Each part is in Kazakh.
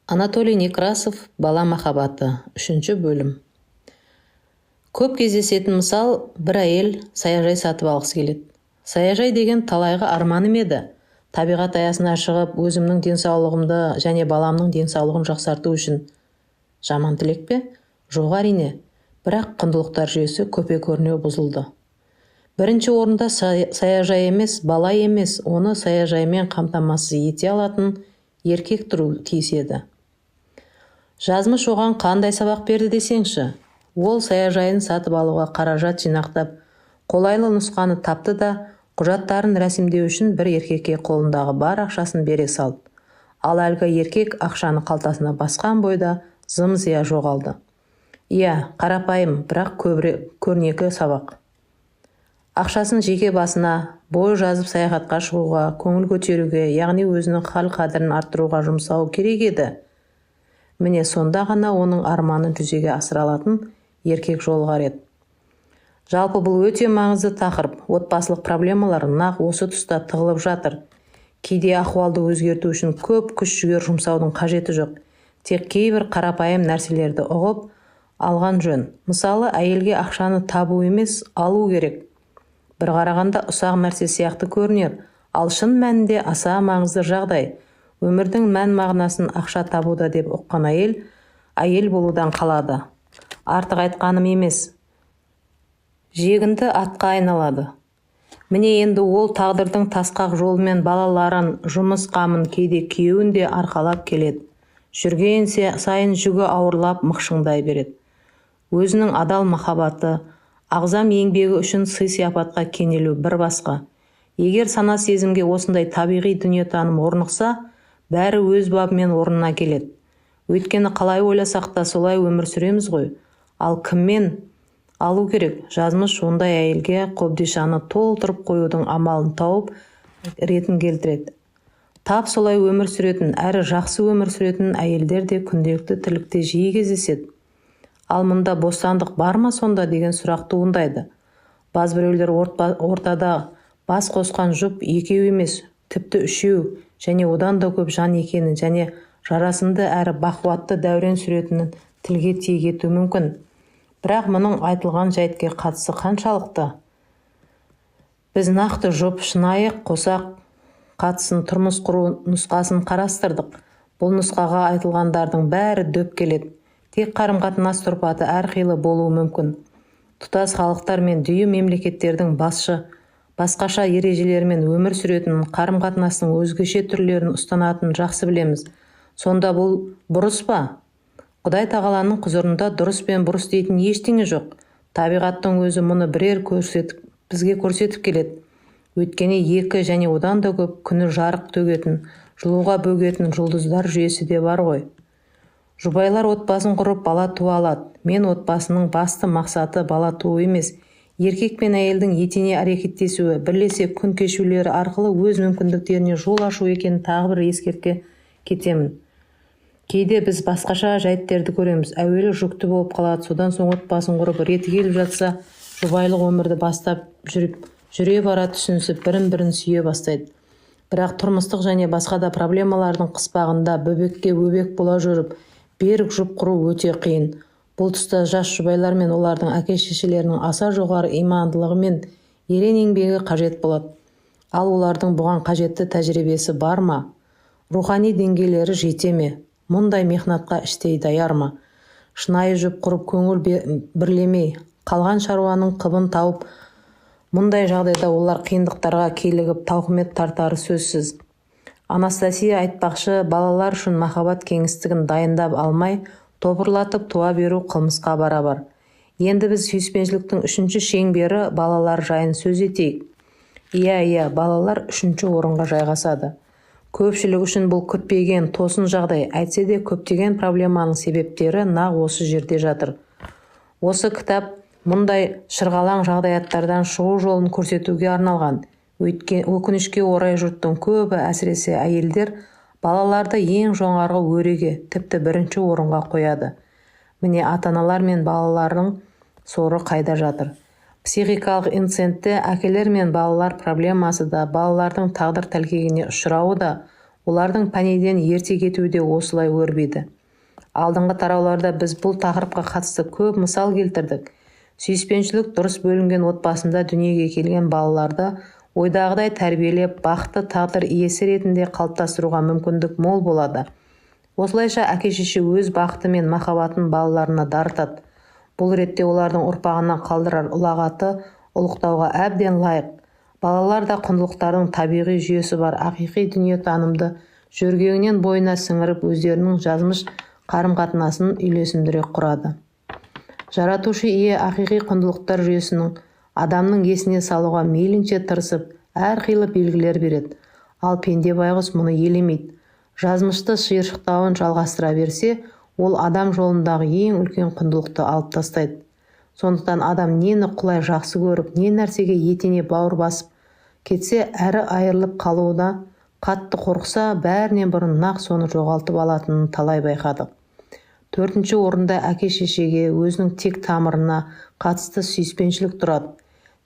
Анатолий Некрасов «Бала махаббаты», үшінші бөлім. Көп кездесетін мысал: бір әйел саяжай сатып алғысы келеді. Саяжай деген талайғы арманым еді. Табиғат аясына шығып, өзімнің денсаулығымды және баламның денсаулығын жақсарту үшін. Жаман тілек пе? Жоқ, әрине. Бірақ құндылықтар жүйесі көпе-көрнеу бұзылды. Бірінші орында саяжай емес, бала емес, оны саяжаймен қамтамасыз ете алатын еркек тұруы тиіс еді. Жазмыш оған қандай сабақ берді десеңші? Ол саяжайын сатып алуға қаражат жинақтап, қолайлы нұсқаны тапты да, құжаттарын рәсімдеу үшін бір еркекке қолындағы бар ақшасын бере салды. Ал әлгі еркек ақшаны қалтасына басқан бойда зым-зия жоғалды. Иә, қарапайым, бірақ көрнекі сабақ. Ақшасын жеке басына, бой жазып саяхатқа шығуға, көңіл көтеруге, яғни өзінің хал-қадірін арттыруға жұмсауы керек еді. Міне, сонда ғана оның арманын жүзеге асыра алатын еркек жолығар еді. Жалпы, бұл өте маңызды тақырып. Отбасылық проблемалар нақ осы тұста тығылып жатыр. Кейде ахуалды өзгерту үшін көп күш-жігер жұмсаудың қажеті жоқ. Тек кейбір қарапайым нәрселерді ұғып алған жөн. Мысалы, әйелге ақшаны табу емес, алу керек. Бір қарағанда ұсақ нәрсе сияқты көрінер, ал шын мәнінде аса маңызды жағдай. Өмірдің мән-мағынасын ақша табуда деп ұққан әйел әйел болудан қалады. Артық айтқаным емес. Жегінді атқа айналады. Міне, енді ол тағдырдың тасқақ жолымен балаларын, жұмыс қамын, кейде күйеуін де арқалап келеді. Жүрген сайын жүгі ауырлап, мықшыңдай береді. Өзінің адал махаббаты, ағзам еңбегі үшін сый-сияпатқа кенелу бір басқа. Егер сана-сезімге осындай табиғи дүниетаным орнықса, бәрі өз бабымен орнына келеді. Өйткені қалай ойласақ та, солай өмір сүреміз ғой. Ал кіммен алу керек? Жазмыш ондай әйелге қобдишаны толтырып қоюдың амалын тауып, ретін келтіреді. Тап солай өмір сүретін, әрі жақсы өмір сүретін әйелдер де күнделікті тірлікте жиі кездеседі. Ал мұнда бостандық бар ма сонда деген сұрақ туындайды. Базбіреулер ортада бас қосқан жұп екеу емес, тіпті үшеу және одан да көп жан екенін және жарасымды әрі бақуатты дәурен сүретінін тілге тиек етуі мүмкін. Бірақ мұның айтылған жайтке қатысы қаншалықты? Біз нақты жұп, шынайы қосақ қатысын, тұрмыс құру нұсқасын қарастырдық. Бұл нұсқаға айтылғандардың бәрі дөп келеді. Тек қарым-қатынас тұрпаты әрқилы болуы мүмкін. Тұтас халықтар мен дүйім мемлекеттердің басқаша ережелерімен өмір сүретінін, қарым-қатынастың өзгеше түрлерін ұстанатынын жақсы білеміз. Сонда бұл бұрыс па? Құдай тағаланың құзырында дұрыс пен бұрыс дейтін ештеңе жоқ. Табиғаттың өзі мұны бірер көрсетіп, бізге көрсетіп келеді. Өйткені екі және одан да көп күні жарық төгетін, жылуға бөгетін жұлдыздар жүйесі де бар ғой. Жұбайлар отбасын құрып, бала туа алады. Мен отбасының басты мақсаты бала туу емес, еркек пен әйелдің етене әрекеттесуі, бірлесе күн кешулері арқылы өз мүмкіндіктеріне жол ашу екенін тағы бір ескерте кетемін. Кейде біз басқаша жайттерді көреміз. Әуелі жүкті болып қалады, содан соң отбасын құрып, реті келіп жатса, жұбайлық өмірді бастап жүріп, жүре бара түсінісіп, бірін-бірін сүйе бастайды. Бірақ тұрмыстық және басқа да проблемалардың қыспағында бөбекке өбек бола жүріп, берік жұп құру өте қиын. Бұл тұста жас жұбайлар мен олардың әке-шешелерінің аса жоғары имандылығы мен ерен еңбегі қажет болады. Ал олардың бұған қажетті тәжірибесі бар ма? Рухани деңгейлері жете ме? Мұндай мехнатқа іштей даяр ма? Шынайы жұп құрып, көңіл бірлемей, қалған шаруаның қыбын тауып, мұндай жағдайда олар қиындықтарға килігіп, тауқымет тартары сөзсіз. Анастасия айтпақшы, балалар үшін махаббат кеңістігін дайындап алмай, топырлатып туа беру қылмысқа барабар. Енді біз сүйіспеншіліктің үшінші шеңбері, балалар жайын сөз етейік. Иә, балалар үшінші орынға жайғасады. Көпшілік үшін бұл күтпеген, тосын жағдай, әйтсе де көптеген проблеманың себептері нақ осы жерде жатыр. Осы кітап мұндай шырғалаң жағдаяттардан шығу жолын көрсетуге арналған. Өкінішке орай, жұрттың көбі, әсіресе әйелдер, балаларды ең жоғарғы өреге, тіпті бірінші орынға қояды. Міне, ата-аналар мен балалардың соры қайда жатыр. Психикалық инцидентте әкелер мен балалар проблемасы да, балалардың тағдыр тәлкегіне ұшырауы да, Олардың пәниден ерте кетуі де осылай өрбиді. Алдыңғы тарауларда біз бұл тақырыпқа қатысты көп мысал келтірдік. Сүйіспеншілік дұрыс бөлінген отбасында дүниеге келген балаларды ойдағыдай тәрбиелеп, бақытты тағдыр иесі ретінде қалыптастыруға мүмкіндік мол болады. Осылайша әке-шеше өз бақыты мен махаббатын балаларына дарытады. Бұл ретте олардың ұрпағына қалдырар ұлағаты ұлықтауға әбден лайық. Балалар да құндылықтардың табиғи жүйесі бар ақиқи дүниетанымды жөргегінен бойына сіңіріп, өздерінің жазмыш қарым-қатынасын үйлесімдірек құрады. Жаратушы ие ақиқи құндылықтар жүйесінің адамның есіне салуға мейлінше тырысып, әрқилы белгілер береді. Ал пенде байғұс мұны елемейді. Жазмышты шиыршықтауын жалғастыра берсе, ол адам жолындағы ең үлкен құндылықты алып тастайды. Сондықтан адам нені құлай жақсы көріп, не нәрсеге етене бауыр басып кетсе, әрі айырылып қалуына қатты қорықса, бәрінен бұрын нақ соны жоғалтып алатынын талай байқадық. Төртінші орында әке-шешеге, өзінің тек тамырына қатысты сүйіспеншілік тұрады.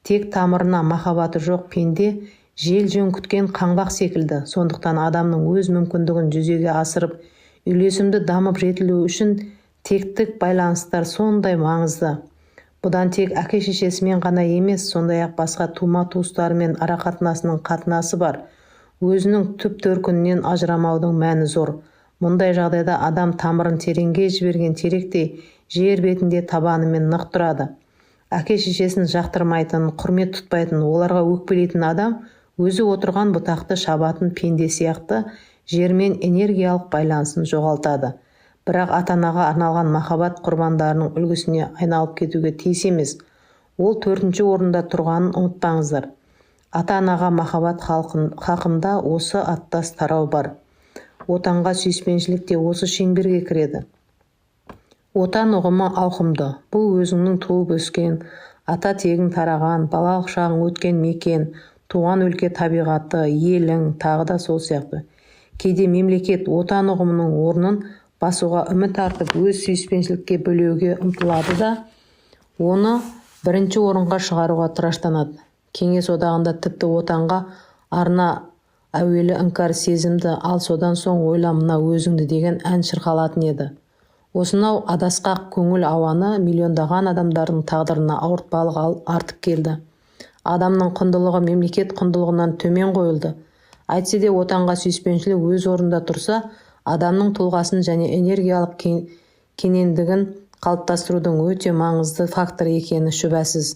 Тек тамырына махаббаты жоқ пенде жел жөн күткен қаңбақ секілді. Сондықтан адамның өз мүмкіндігін жүзеге асырып, үйлесімді дамып жетілуі үшін тектік байланыстар сондай маңызды. Бұдан тек әке-шешесімен ғана емес, сондай-ақ басқа тума туыстарымен арақатынасының қатынасы бар. Өзінің түп төркінінен ажырамаудың мәні зор. Мұндай жағдайда адам тамырын тереңге жіберген теректей жер бетінде табанымен нық тұрады. Әке-шешесін жақтырмайтын, құрмет тұтпайтын, оларға өкпелейтін адам өзі отырған бұтақты шабатын пенде сияқты жермен энергиялық байланысын жоғалтады. Бірақ ата-анаға арналған махаббат құрбандарының үлгісіне айналып кетуге тиіс емес. Ол төртінші орында тұрғанын ұмытпаңыздар. Ата-анаға махаббат хақында осы аттас тарау бар. Отанға сүйіспеншілік те осы шеңберге кіреді. Отан ұғымы ауқымды. Бұл өзіңнің туып өскен, ата тегің тараған, балалық шағың өткен мекен, туған өлке табиғаты, елің, тағы да сол сияқты. Кейде мемлекет отан ұғымының орнын басуға үміт артып, өз сүйіспеншілікке бөлеуге ұмтылады да, оны бірінші орынға шығаруға тыраштанады. Кеңес одағында тіпті отанға арна әуелі іңкәр сезімді, ал содан соң ойла мына өзіңді деген ән шырқалатын еді. Осынау адасқақ көңіл ауаны миллиондаған адамдардың тағдырына ауыртпалық артып келді. Адамның құндылығы мемлекет құндылығынан төмен қойылды. Әйтсе де отанға сүйіспеншілік өз орнында тұрса, адамның тұлғасын және энергиялық кенендігін қалыптастырудың өте маңызды факторы екені шүбәсіз.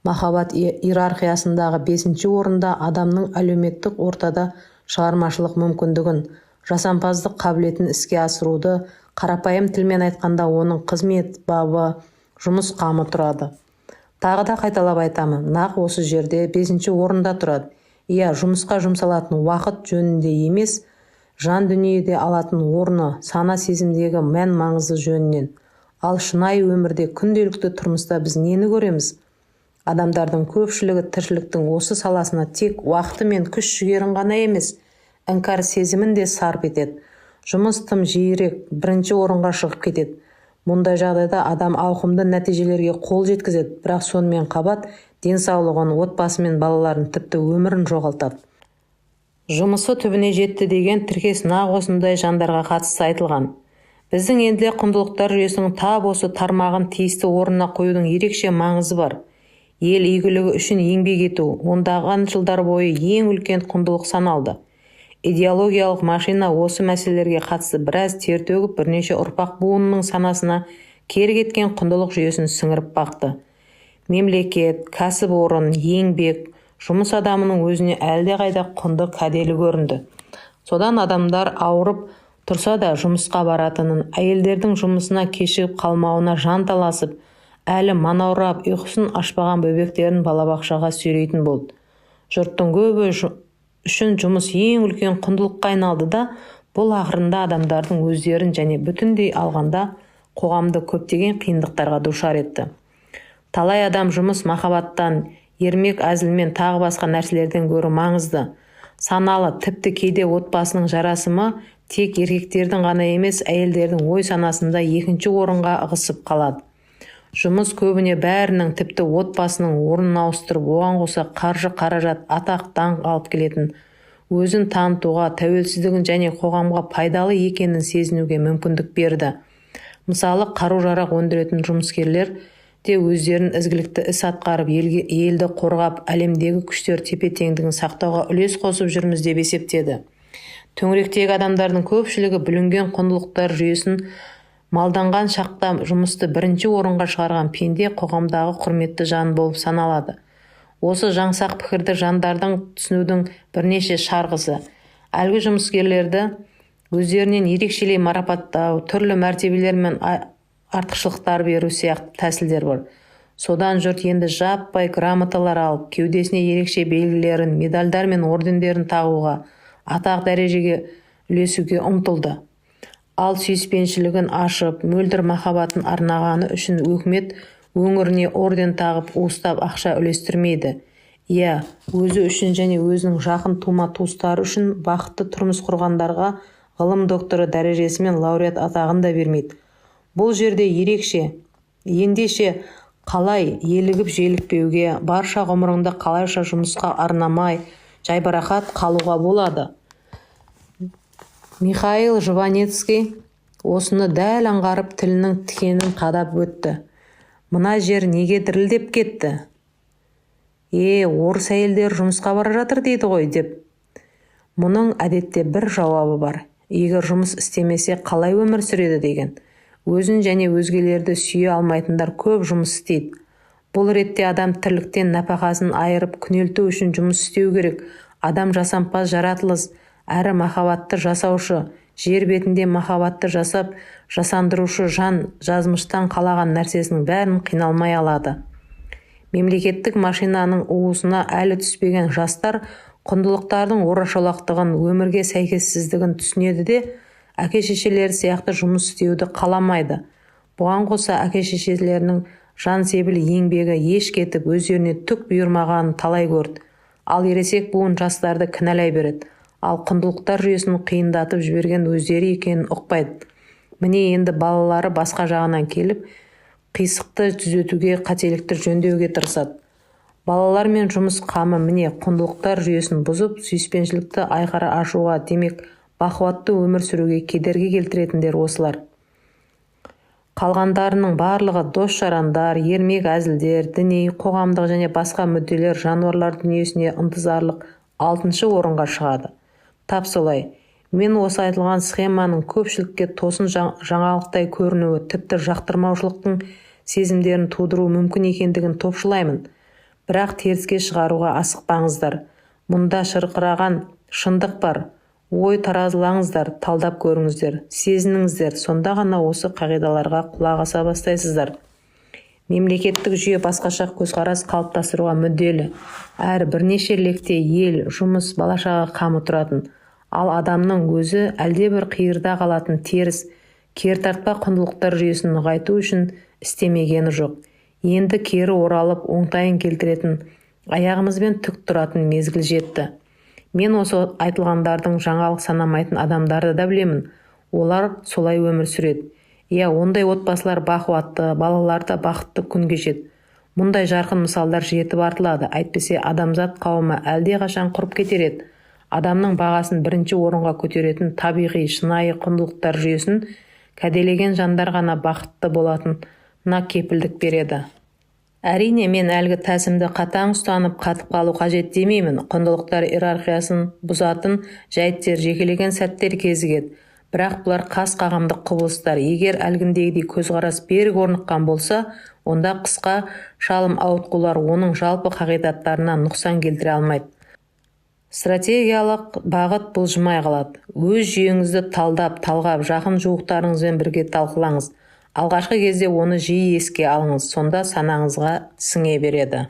Махаббат иерархиясындағы бесінші орында адамның әлеуметтік ортада шығармашылық мүмкіндігін, жасампаздық қабілетін іске асыруды, қарапайым тілмен айтқанда оның қызмет бабы, жұмыс қамы тұрады. Тағы да қайталап айтамын, нақ осы жерде бесінші орында тұрады. Иә, жұмысқа жұмсалатын уақыт жөнінде емес, жан дүниеде алатын орны, сана сезімдегі мән маңызы жөнінен. Ал шынайы өмірде, күнделікті тұрмыста біз нені көреміз? Адамдардың көпшілігі тіршіліктің осы саласына тек уақыты мен күш жігерін ғана емес, іңкәр сезімін де сарп етеді. Жұмыс тым жиірек бірінші орынға шығып кетеді. Мұндай жағдайда адам ауқымды нәтижелерге қол жеткізеді, бірақ сонымен қабат денсаулығын, отбасы мен балаларын, тіпті өмірін жоғалтады. Жұмысы түбіне жетті деген тіркес нақ осындай жандарға қатысты айтылған. Біздің елде құндылықтар жүйесінің тап осы тармағын тиісті орнына қоюдың ерекше маңызы бар. Ел игілігі үшін еңбек ету ондаған жылдар бойы ең үлкен құндылық саналды. Идеологиялық машина осы мәселелерге қатысты біраз тер төгіп, бірнеше ұрпақ буынының санасына кері кеткен құндылық жүйесін сіңіріп бақты. Мемлекет, кәсіпорын, еңбек, жұмыс адамының өзіне әлдеқайда құнды кәделі көрінді. Содан адамдар ауырып тұрса да жұмысқа баратынын, әйелдердің жұмысына кешігіп қалмауына жанталасып, әлі манаурап ұйқысын ашпаған бөбектерін балабақшаға сүйрейтін болды. Жұрттың көбі үшін жұмыс ең үлкен құндылыққа айналды да, бұл ақырында адамдардың өздерін және бүтіндей алғанда қоғамды көптеген қиындықтарға душар етті. Талай адам жұмыс махаббаттан, ермек әзілмен тағы басқа нәрселерден гөрі маңызды. Саналы, тіпті кейде отбасының жарасымы тек еркектердің ғана емес, әйелдердің ой санасында екінші орынға ығысып қалады. Жұмыс көбіне бәрінің, тіпті отбасының орнын ауыстырып, оған қоса қаржы, қаражат, атақ, даңқ алып келетін. Өзін танытуға, тәуелсіздігін және қоғамға пайдалы екенін сезінуге мүмкіндік берді. Мысалы, қару-жарақ өндіретін жұмыскерлер де өздерін ізгілікті іс атқарып, елді қорғап, әлемдегі күштер тепе-теңдігін сақтауға үлес қосып жүрміз деп есептеді. Төңіректегі адамдардың көпшілігі бүлінген құндылықтар жүйесін малданған шақта жұмысты бірінші орынға шығарған пенде қоғамдағы құрметті жан болып саналады. Осы жаңсақ пікірді жандардың түсінудің бірнеше шарғысы. Әлгі жұмыскерлерді өздерінен ерекшелей марапаттау, түрлі мәртебелер мен артықшылықтар беру сияқты тәсілдер бар. Содан жұрт енді жаппай грамоталар алып, кеудесіне ерекше белгілерін, медальдар мен ордендерін тағуға, атақ дәрежеге үлесуге ұмтылды. Ал сүйіспеншілігін ашып, мөлдір махаббатын арнағаны үшін өкімет өңіріне орден тағып, уыстап ақша үлестірмейді. Иә, өзі үшін және өзінің жақын тума-туыстары үшін бақытты тұрмыс құрғандарға ғылым докторы дәрежесі мен лауреат атағын да бермейді. Бұл жерде ерекше, ендеше қалай елігіп желікпеуге, барша ғұмырыңды қалайша жұмысқа арнамай, жайбарақат қалуға болады? Михаил Жванецкий осыны дәл аңғарып, тілінің тікенін қадап өтті. Мына жер неге дірілдеп кетті? Е, орыс әйелдері жұмысқа бара жатыр дейді ғой деп. Мұның әдетте бір жауабы бар. Егер жұмыс істемесе, қалай өмір сүреді деген. Өзін және өзгелерді сүйе алмайтындар көп жұмыс істейді. Бұл ретте адам тірліктен нәпақасын айырып күнелту үшін жұмыс істеу керек. Адам жасампаз жаратылыс, әрі махаббатты жасаушы, жер бетінде махаббатты жасап, жасандырушы жан жазмыштан қалаған нәрсесінің бәрін қиналмай алады. Мемлекеттік машинаның уысына әлі түспеген жастар құндылықтардың орашолақтығын, өмірге сәйкессіздігін түсінеді де, әке-шешелері сияқты жұмыс істеуді қаламайды. Бұған қоса әке-шешелерінің жансебіл еңбегі еш кетіп, өздеріне түк бұйырмағанын талай көрді. Ал ересек буын жастарды кінәлай береді. Ал құндылықтар жүйесін қиындатып жіберген өздері екенін ұқпайды. Міне енді балалары басқа жағынан келіп, қисықты түзетуге, қателікті жөндеуге тырысады. Балалар мен жұмыс қамы міне құндылықтар жүйесін бұзып, сүйіспеншілікті айқара ашуға, демек бақуатты өмір сүруге кедергі келтіретіндер осылар. Қалғандарының барлығы дос-жарандар, ермек әзілдер, діни, қоғамдық және басқа мүдделер, жануарлар дүниесіне ынтызарлық 6-шы орынға шығады. Тап солай. Мен осы айтылған схеманың көпшілікке тосын жаңалықтай көрінуі, тіпті жақтырмаушылықтың сезімдерін тудыруы мүмкін екендігін топшылаймын. Бірақ теріске шығаруға асықпаңыздар. Мұнда шырқыраған шындық бар. Ой таразылаңыздар, талдап көріңіздер, сезініңіздер, сонда ғана осы қағидаларға құлақ аса бастайсыздар. Мемлекеттік жүйе басқаша көзқарас қалыптастыруға мүдделі. Әр бірнеше лекте ел, жұмыс, бала-шаға қамы тұратын. Ал адамның өзі әлдебір қиырда қалатын теріс, кертартпа құндылықтар жүйесін нығайту үшін істемегені жоқ. Енді кері оралып, оңтайын келтіретін, аяғымызбен түк тұратын мезгіл жетті. Мен осы айтылғандардың жаңалық санамайтын адамдарды да білемін. Олар солай өмір сүреді. Иә, ондай отбасылар бақуатты, балалар да бақытты күн кешеді. Мұндай жарқын мысалдар жетіп артылады. Әйтпесе адамзат қауымы әлдеқашан құрып кетер еді. Адамның бағасын бірінші орынға көтеретін табиғи, шынайы құндылықтар жүйесін кәделеген жандар ғана бақытты болатынына кепілдік береді. Әрине, мен әлгі тәсімді қатаң ұстанып қатып қалу қажет демеймін. Құндылықтар иерархиясын бұзатын жайттер, жекелеген сәттер кезігеді. Бірақ бұлар қас қағымдық құбылыстар. Егер әлгіндегідей көзқарас берік орныққан болса, онда қысқа шалым ауытқулар оның жалпы қағидаттарына нұқсан келтіре алмайды. Стратегиялық бағыт бұлжымай қалады. Өз жүйеңізді талдап, талғап, жақын жуықтарыңызбен бірге талқылаңыз. Алғашқы кезде оны жиі еске алыңыз, сонда санаңызға сіңе береді.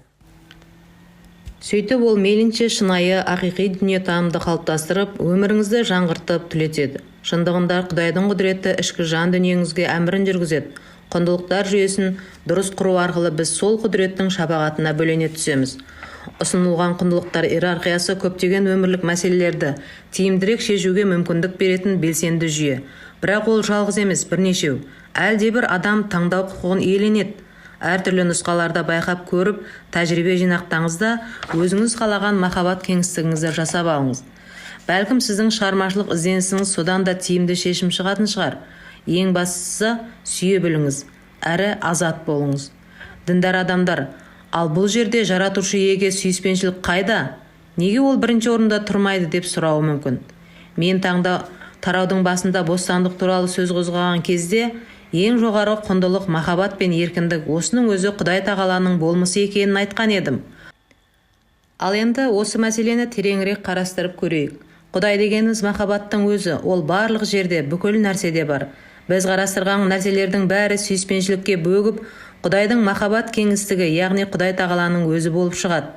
Сөйтіп ол мейлінше шынайы, ақиқи дүниетанымды қалыптастырып, өміріңізді жаңғыртып түлетеді. Шындығында Құдайдың құдіреті ішкі жан дүниеңізге әмірін жүргізеді. Құндылықтар жүйесін дұрыс құру арқылы біз сол құдіреттің шапағатына бөлене түсеміз. Ұсынылған құндылықтар иерархиясы көптеген өмірлік мәселелерді тиімдірек шешуге мүмкіндік беретін белсенді жүйе. Бірақ ол жалғыз емес, бірнешеу. Әлдебір адам таңдау құқығын иеленеді. Әртүрлі нұсқаларда байқап көріп, тәжірибе жинақтаңыз да, өзіңіз қалаған махаббат кеңістігіңізді жасап алыңыз. Бәлкім, сіздің шығармашылық ізденісіңіз содан да тиімді шешім шығатын шығар. Ең бастысы, сүйе біліңіз әрі азат болыңыз. Діндар адамдар, ал бұл жерде Жаратушы Иеге сүйіспеншілік қайда, неге ол бірінші орында тұрмайды деп сұрауы мүмкін. Мен таңда тараудың басында бостандық туралы сөз қозғаған кезде, ең жоғары құндылық махаббат пен еркіндік, осының өзі Құдай Тағаланың болмысы екенін айтқан едім. Ал енді осы мәселені тереңірек қарастырып көрейік. Құдай дегеніміз махаббаттың өзі. Ол барлық жерде, бүкіл нәрседе бар. Біз қарастырған нәрселердің бәрі сүйіспеншілікке бөгіп, Құдайдың махаббат кеңістігі, яғни Құдай Тағаланың өзі болып шығады.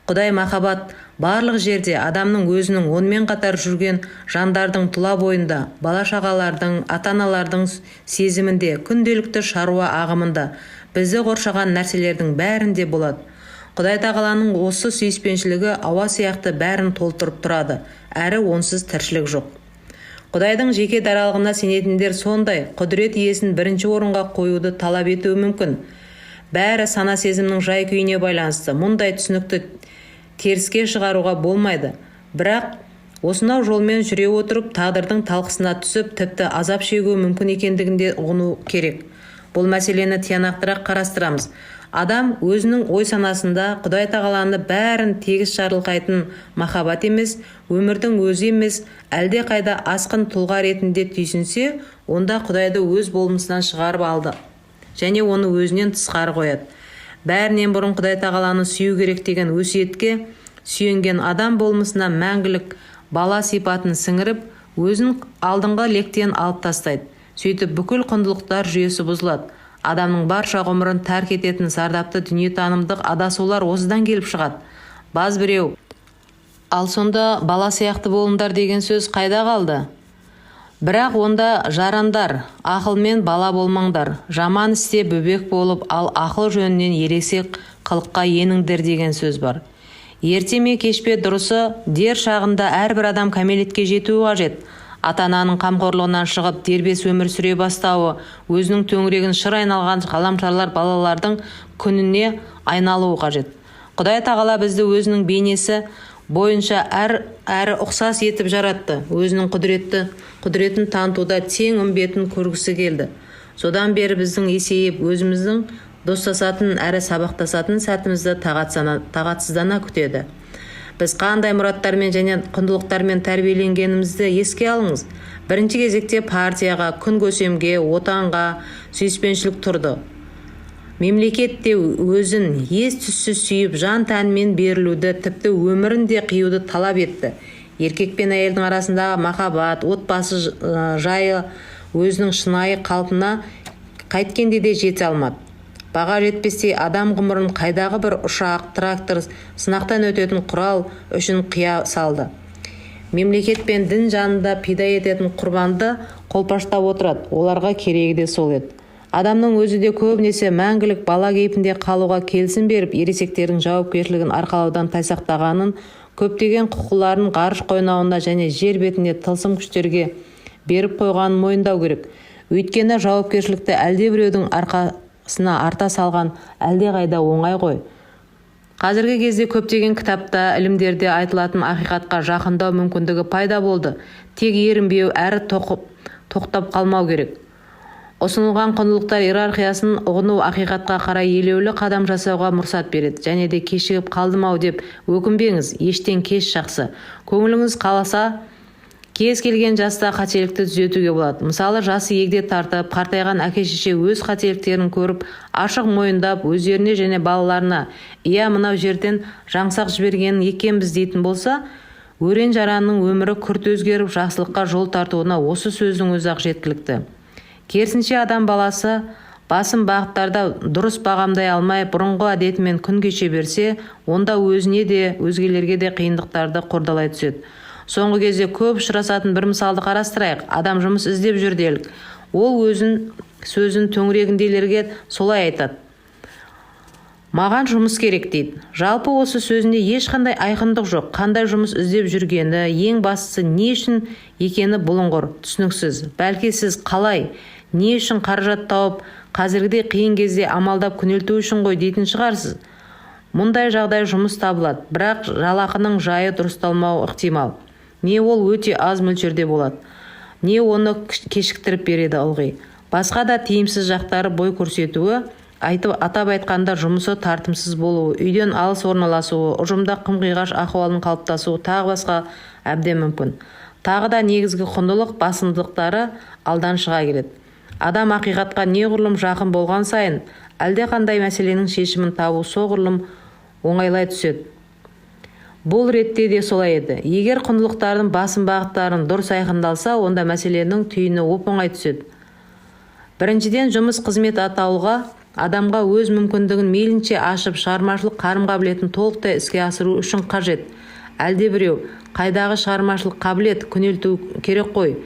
Құдай махаббат барлық жерде, адамның өзінің, онымен қатар жүрген жандардың тұла бойында, бала-шағалардың, ата-аналардың сезімінде, күнделікті шаруа ағымында, бізді қоршаған нәрселердің бәрінде болады. Құдай Тағаланың осы сүйіспеншілігі ауа сияқты бәрін толтырып тұрады, әрі онсыз тіршілік жоқ. Құдайдың жеке даралығына сенетіндер сондай құдірет иесін бірінші орынға қоюды талап етуі мүмкін. Бәрі сана-сезімнің жай-күйіне байланысты. Мұндай түсінікті теріске шығаруға болмайды. Бірақ осынау жолмен жүре отырып, тағдырдың талқысына түсіп, тіпті азап шегуі мүмкін екендігін де ұғыну керек. Бұл мәселені тиянақтырақ қарастырамыз. Адам өзінің ой-санасында Құдай Тағаланы бәрін тегіс жарылқайтын махаббат емес, өмірдің өзі емес, әлде қайда асқын тұлға ретінде түйсінсе, онда Құдайды өз болмысынан шығарып алды және оны өзінен тысқары қояды. Бәрінен бұрын Құдай Тағаланы сүю керек деген өсиетке сүйенген адам болмысына мәңгілік бала сипатын сіңіріп, өзін алдыңғы лектен алып тастайды. Сөйтіп, бүкіл құндылықтар жүйесі бұзылады. Адамның барша ғұмырын тәрк ететін зардапты дүниетанымдық адасулар осыдан келіп шығады. Баз біреу, ал сонда бала сияқты болыңдар деген сөз қайда қалды? Бірақ онда, жарандар, ақылмен бала болмаңдар, жаман істе бөбек болып, ал ақыл жөнінен ересек қылыққа еніңдер деген сөз бар. Ерте ме, кеш пе, дұрысы, дер шағында әрбір адам кәмелетке жетуі қажет. Ата-ананың қамқорлығынан шығып, дербес өмір сүре бастауы, өзінің төңірегін шыр айналған ғаламшарлар балалардың күніне айналуы қажет. Құдай Тағала бізді өзінің бейнесі бойынша әрі ұқсас етіп жаратты. Өзінің құдіретін танытуда тең үмбетін көргісі келді. Содан бері біздің есейіп, өзіміздің достасатын әрі сабақтасатын сәтімізді тағатсыздана күтеді. Біз қандай мұраттармен және құндылықтармен тәрбиеленгенімізді еске алыңыз. Бірінші кезекте партияға, күн көсемге, отанға сүйіспеншілік тұрды. Мемлекет те өзін ес түссіз сүйіп, жан тәнімен берілуді, тіпті өмірін де қиюды талап етті. Еркек пен әйелдің арасындағы махаббат, отбасы жайы өзінің шынайы қалпына қайткенде де жете алмады. Баға жетпестей адам ғұмырын қайдағы бір ұшақ, трактор, сынақтан өтетін құрал үшін қия салды. Мемлекет пен дін жанында пида ететін құрбанды қолпаштап отырады. Оларға керегі де сол еді. Адамның өзі де көбінесе мәңгілік бала кейпінде қалуға келісім беріп, ересектердің жауапкершілігін арқалаудан тайсақтағанын, көптеген құқыларын ғарыш қойнауына және жер бетінде тылсым күштерге беріп қойғанын мойындау керек. Өйткені жауапкершілікті әлдебіреудің арқасына арта салған әлдеқайда оңай ғой. Қазіргі кезде көптеген кітапта, ілімдерде айтылатын ақиқатқа жақындау мүмкіндігі пайда болды. Тек ерінбеу әрі тоқтап қалмау керек. Ұсынылған құндылықтар иерархиясын ұғыну ақиқатқа қарай елеулі қадам жасауға мұрсат береді. Және де кешігіп қалдым-ау деп өкінбеңіз, ештен кеш жақсы. Көңіліңіз қаласа, кез келген жаста қателікті түзетуге болады. Мысалы, жасы егде тартып, қартайған әке-шеше өз қателіктерін көріп, ашық мойындап, өздеріне және балаларына «Иә, мынау жерден жаңсақ жіберген екенбіз» дейтін болса, өрен-жаранның өмірі күрт өзгеріп, жақсылыққа жол тартуына осы сөздің өзі-ақ жеткілікті. Керісінше, адам баласы басым бағыттарда дұрыс бағамдай алмай, бұрынғы әдетімен күн кеше берсе, онда өзіне де, өзгелерге де қиындықтарды қордалай түседі. Соңғы кезде көп ұшырасатын бір мысалды қарастырайық. Адам жұмыс іздеп жүр делік. Ол өзін сөзін төңірегіндегілерге солай айтады. Маған жұмыс керек дейді. Жалпы осы сөзінде ешқандай айқындық жоқ. Қандай жұмыс іздеп жүргені, ең бастысы не үшін екені бұлыңғыр, түсініксіз. Бәлки сіз қалай, не үшін, қаражат тауып, қазіргідей қиын кезде амалдап күнелту үшін ғой дейтін шығарсыз. Мұндай жағдай жұмыс табылады, бірақ жалақының жайы дұрысталмауы ықтимал. Не ол өте аз мөлшерде болады, не оны кешіктіріп береді ылғи. Басқа да тиімсіз жақтары бой көрсетуі, атап айтқанда, жұмысы тартымсыз болуы, үйден алыс орналасуы, ұжымда қым-қиғаш ахуалдың қалыптасуы тағы басқа әбден мүмкін. Тағы да негізгі құндылық басымдықтары алдан шыға келеді. Адам ақиқатқа неғұрлым жақын болған сайын, әлдеқандай мәселенің шешімін табу соғұрлым оңайлай түседі. Бұл ретте де солай еді. Егер құндылықтардың басым бағыттарын дұрыс айқындалса, онда мәселенің түйіні оп-оңай түседі. Біріншіден, жұмыс, қызмет атаулыға адамға өз мүмкіндігін мейлінше ашып, шығармашылық қарым-қабілетін толықтай іске асыру үшін қажет. Әлде біреу: «Қайдағы шығармашылық қабілет, күнелту керек қой»,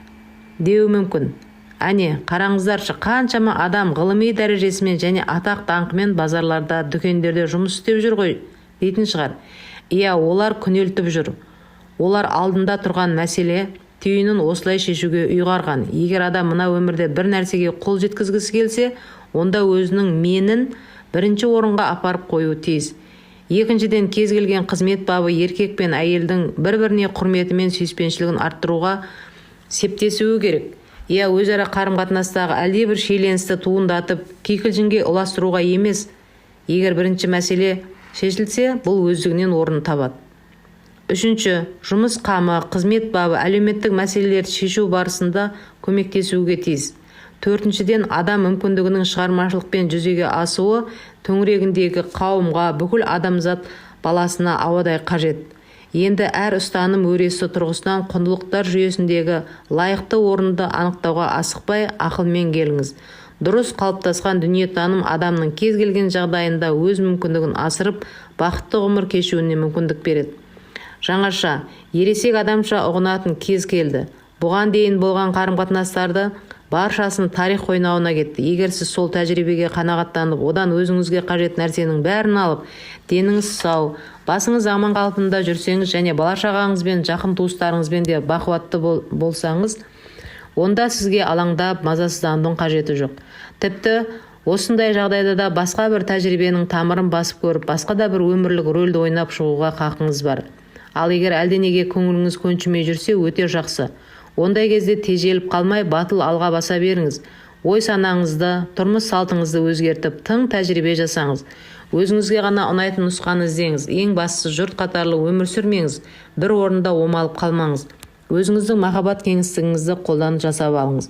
– деуі мүмкін. Әне, қараңыздаршы, қаншама адам ғылыми дәрежесімен және атақ-даңқымен базарларда, дүкендерде жұмыс істеп жүр ғой дейтін шығар. Иә, олар күнелтіп жүр. Олар алдында тұрған мәселе түйінін осылай шешуге ұйғарған. Егер адам мына өмірде бір нәрсеге қол жеткізгісі келсе, онда өзінің менін бірінші орынға апарып қоюы тиіс. Екіншіден, кез келген қызмет бабы еркек пен әйелдің бір-біріне құрметі мен сүйіспеншілігін арттыруға септесуі керек. Иә, өзара қарым-қатынастағы әлдебір шиеленісті туындатып, кикілжіңге ұластыруға емес. Егер бірінші мәселе шешілсе, бұл өздігінен орнын табады. Үшінші, жұмыс қамы, қызмет бабы әлеуметтік мәселелерді шешу барысында көмектесуге тиіс. Төртіншіден, адам мүмкіндігінің шығармашылықпен жүзеге асуы төңірегіндегі қауымға, бүкіл адамзат баласына ауадай қажет. Енді әр ұстаным өресі тұрғысынан құндылықтар жүйесіндегі лайықты орынды анықтауға асықпай, ақылмен келіңіз. Дұрыс қалыптасқан дүниетаным адамның кез келген жағдайында өз мүмкіндігін асырып, бақытты ғұмыр кешуіне мүмкіндік береді. Жаңаша, ересек адамша ұғынатын кез келді. Бұған дейін болған қарым-қатынастарды баршасын тарих қойнауына кетті. Егер сіз сол тәжірибеге қанағаттанып, одан өзіңізге қажет нәрсенің бәрін алып, деніңіз сау, басыңыз аман қалпында жүрсеңіз және бала-шағаңызбен, жақын туыстарыңызбен де бақуатты болсаңыз, онда сізге алаңдап, мазасызданудың қажеті жоқ. Тіпті осындай жағдайда да басқа бір тәжірибенің тамырын басып көріп, басқа да бір өмірлік рөлді ойнап шығуға хақыңыз бар. Ал егер әлденеге көңіліңіз көншімей жүрсе, өте жақсы. Ондай кезде тежеліп қалмай, батыл алға баса беріңіз. Ой санаңызды, тұрмыс салтыңызды өзгертіп, тың тәжірибе жасаңыз. Өзіңізге ғана ұнайтын нұсқаны іздеңіз. Ең бастысы, жұрт қатарлы өмір сүрмеңіз, бір орында омалып қалмаңыз. Өзіңіздің махаббат кеңістігіңізді қолдан жасап алыңыз.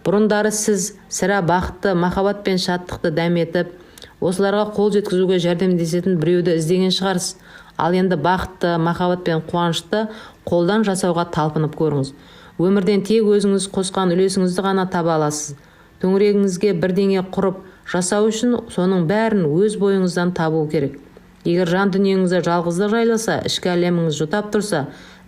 Бұрындары сіз сірә бақытты, махаббат пен шаттықты дәметіп, осыларға қол жеткізуге жәрдемдесетін біреуді іздеген шығарсыз. Ал енді бақытты, махаббат пен қуанышты қолдан жасауға талпынып көріңіз. Өмірден тек өзіңіз қосқан үлесіңізді ғана таба аласыз. Төңірегіңізге бірдеңе құрып жасау үшін соның бәрін өз бойыңыздан табу керек. Егер жан дүниеңізді жалғыздық жайласа, ішкі әлеміңіз жұтап тұрса,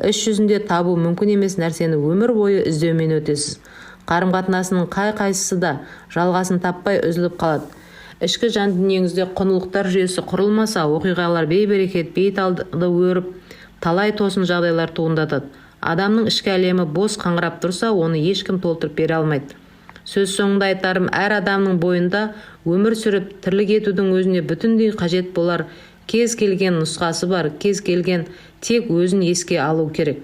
іс жүзінде табу мүмкін емес нәрсені өмір бойы іздеумен өтесіз. Қарым қатынасының қай қайсысы да жалғасын таппай, үзіліп қалады. Ішкі жан дүниеңізде құндылықтар жүйесі құрылмаса, оқиғалар бейберекет бет алды өріп, талай тосын жағдайлар туындатады. Адамның ішкі әлемі бос қаңырап тұрса, оны ешкім толтырып бере алмайды. Сөз соңында айтарым: әр адамның бойында өмір сүріп, тірлік етудің өзіне бүтіндей қажет болар кез келген нұсқасы бар. Кез келген, тек өзін еске алу керек.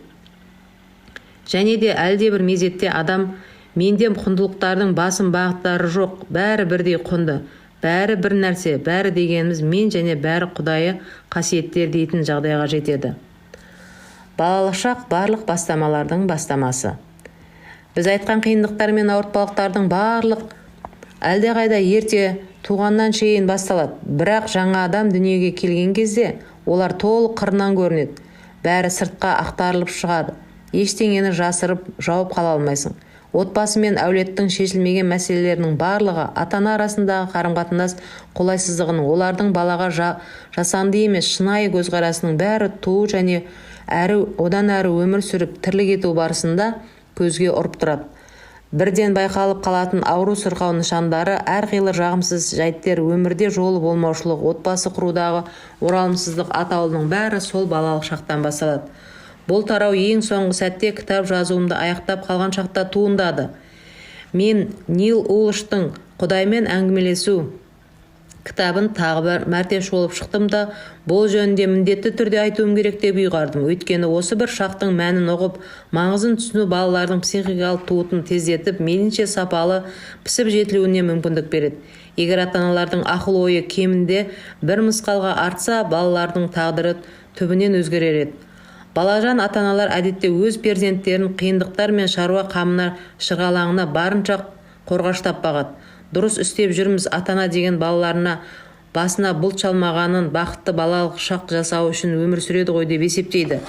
Және де әлдебір мезетте адам: «Менде құндылықтардың басым бағыттары жоқ, бәрі бірдей құнды, бәрі бір нәрсе, бәрі дегеніміз мен және бәрі құдайы қасиеттер», – дейтін жағдайға жетеді. Балалық шақ – барлық бастамалардың бастамасы. Біз айтқан қиындықтар мен ауыртпалықтардың барлық әлдеқайда ерте, туғаннан шейін басталады. Бірақ жаңа адам дүниеге келген кезде олар толық қырынан көрінеді. Бәрі сыртқа ақтарылып шығады, ештеңені жасырып, жауып қала алмайсың. Отбасы мен әулеттің шешілмеген мәселелерінің барлығы, ата-ана арасындағы қарым-қатынас қолайсыздығының, олардың балаға жасанды емес, шынайы көзқарасының бәрі туу және әрі одан әрі өмір сүріп, тірлік ету барысында көзге ұрып тұрады. Бірден байқалып қалатын ауру сырқау нышандары, әрқилы жағымсыз жайттер, өмірде жолы болмаушылық, отбасы құрудағы оралымсыздық атаулының бәрі сол балалық шақтан басталады. Бұл тарау ең соңғы сәтте, кітап жазуымды аяқтап қалған шақта туындады. Мен Нил Улыштың «Құдаймен әңгімелесу» Кітабын тағы бір мәрте шолып шықтым да, бұл жөнінде міндетті түрде айтуым керек деп ұйғардым. Өйткені осы бір шақтың мәнін ұғып, маңызын түсіну балалардың психикалық тууын тездетіп, мейлінше сапалы пісіп жетілуіне мүмкіндік береді. Егер ата-аналардың ақыл-ойы кемінде бір мысқалға артса, балалардың тағдыры түбінен өзгерер еді. Балажан ата-аналар әдетте өз перзенттерін қиындықтар мен шаруа қамына, шырғалаңына барынша қорғаштап бағады. Дұрыс істеп жүрміз, ата-ана деген балаларына басына бұлт шалмағанын, бақытты балалық шақ жасауы үшін өмір сүреді ғой деп есептейді.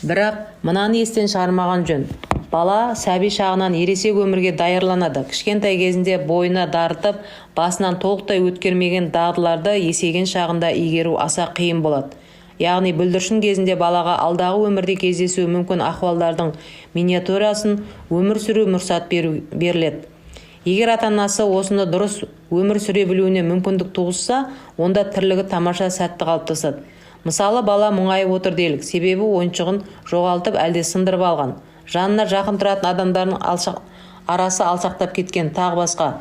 Бірақ мынаны естен шығармаған жөн: бала сәби шағынан ересек өмірге даярланады. Кішкентай кезінде бойына дарытып, басынан толықтай өткермеген дағдыларды есейген шағында игеру аса қиын болады. Яғни бүлдіршін кезінде балаға алдағы өмірде кездесуі мүмкін ахуалдардың миниатюрасын өмір сүру мұрсат беріледі. Егер ата-анасы осыны дұрыс өмір сүре білуіне мүмкіндік туғызса, онда тірлігі тамаша, сәтті қалыптасады. Мысалы, бала мұңайып отыр делік. Себебі ойыншығын жоғалтып, әлде сындырып алған, жанына жақын тұратын адамдардың арасы алшақтап кеткен, тағы басқа.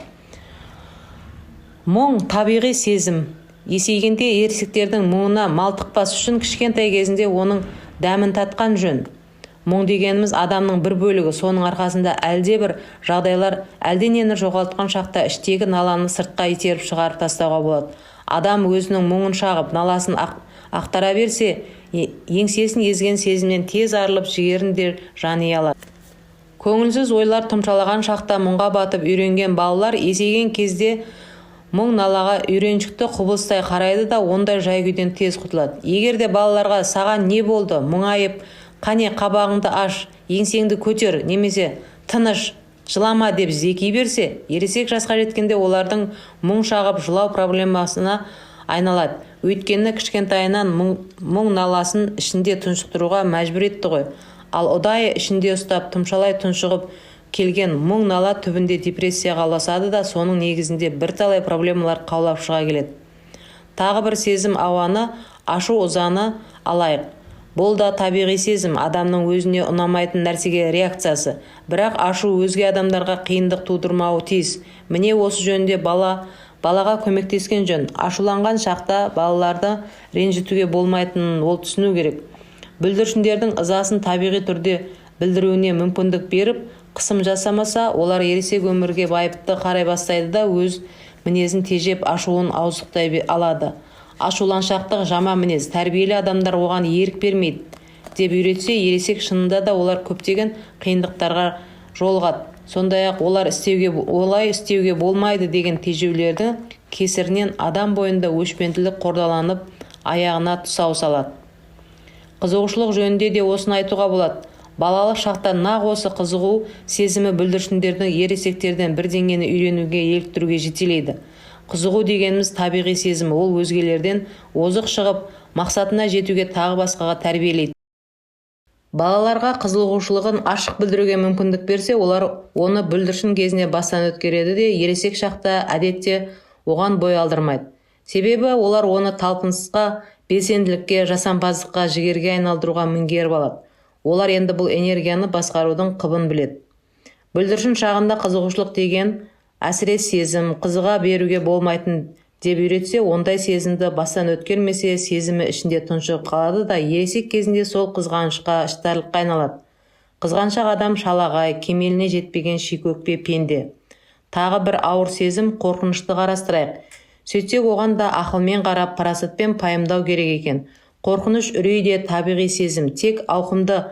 Мұң – табиғи сезім. Есейгенде ересектердің мұңына малтықпас үшін кішкентай кезінде оның дәмін татқан жөн. Мұң дегеніміз – адамның бір бөлігі. Соның арқасында әлде бір жағдайлар, әлденені жоғалтқан шақта іштегі наланы сыртқа итеріп шығарып тастауға болады. Адам өзінің мұңын шағып, наласын ақтара берсе, еңсесін езген сезімнен тез арылып, жігерін де жани алады. Көңілсіз ойлар тұмшалаған шақта мұңға батып үйренген балалар есейген кезде мұң налаға үйреншікті құбылыстай қарайды да, ондай жай күйден тез құтылады. Егер де балаларға «Саған не болды мұңайып? Қане, қабағыңды аш, еңсеңді көтер» немесе «Тыныш, жылама» деп зеки берсе, ересек жасқа жеткенде олардың мұң шағып жылау проблемасына айналады. Өйткені кішкентайынан мұң наласын ішінде тұншықтыруға мәжбүр етті ғой. Ал ұдайы ішінде ұстап, тұмшалай тұншығып келген мұң нала түбінде депрессияға ұласады да, соның негізінде бірталай проблемалар қаулап шыға келеді. Тағы бір сезім ауаны, ашу ызаны алайық. Бұл да табиғи сезім, адамның өзіне ұнамайтын нәрсеге реакциясы. Бірақ ашу өзге адамдарға қиындық тудырмауы тиіс. Міне, осы жөнінде балаға көмектескен жөн. Ашуланған шақта балаларды ренжітуге болмайтынын ол түсіну керек. Бүлдіршіндердің ызасын табиғи түрде білдіруіне мүмкіндік беріп, қысым жасамаса, олар ересек өмірге байыпты қарай бастайды да, өз мінезін тежеп, ашуын ауыздықтай алады. Ашуланшақтық – жаман мінез, тәрбиелі адамдар оған ерік бермейді деп үйретсе, ересек шынында да олар көптеген қиындықтарға жолығады. Сондай ақ олар істеуге олай істеуге болмайды деген тежеулердің кесірінен адам бойында өшпенділік қордаланып, аяғына тұсау салады. Қызығушылық жөнінде де осыны айтуға болады. Балалық шақта нақ осы қызығу сезімі бүлдіршіндерді ересектерден бірдеңені үйренуге еліктіруге жетелейді. Қызығу дегеніміз – табиғи сезім. Ол өзгелерден озық шығып, мақсатына жетуге, тағы басқаға тәрбиелейді. Балаларға қызығушылығын ашық білдіруге мүмкіндік берсе, олар оны бүлдіршін кезінде бастан өткереді де, ересек шақта әдетте оған бой алдырмайды. Себебі олар оны талпынысқа, белсенділікке, жасампаздыққа, жігерге айналдыруға меңгеріп алады. Олар енді бұл энергияны басқарудың қыбын біледі. Бүлдіршін шағында қызығушылық деген әсіре сезім, қызыға беруге болмайтын деп үйретсе, ондай сезімді бастан өткермесе, сезімі ішінде тұншығып қалады да, ересек кезінде сол қызғанышқа, іштарлыққа айналады. Қызғаншақ адам шалағай, кемеліне жетпеген шикөкпе пенде. Тағы бір ауыр сезім, қорқынышты қарастырайық. Сөйтсек, оған да ақылмен қарап, парасатпен пайымдау керек екен. Қорқыныш, үрей де табиғи сезім, тек ауқымды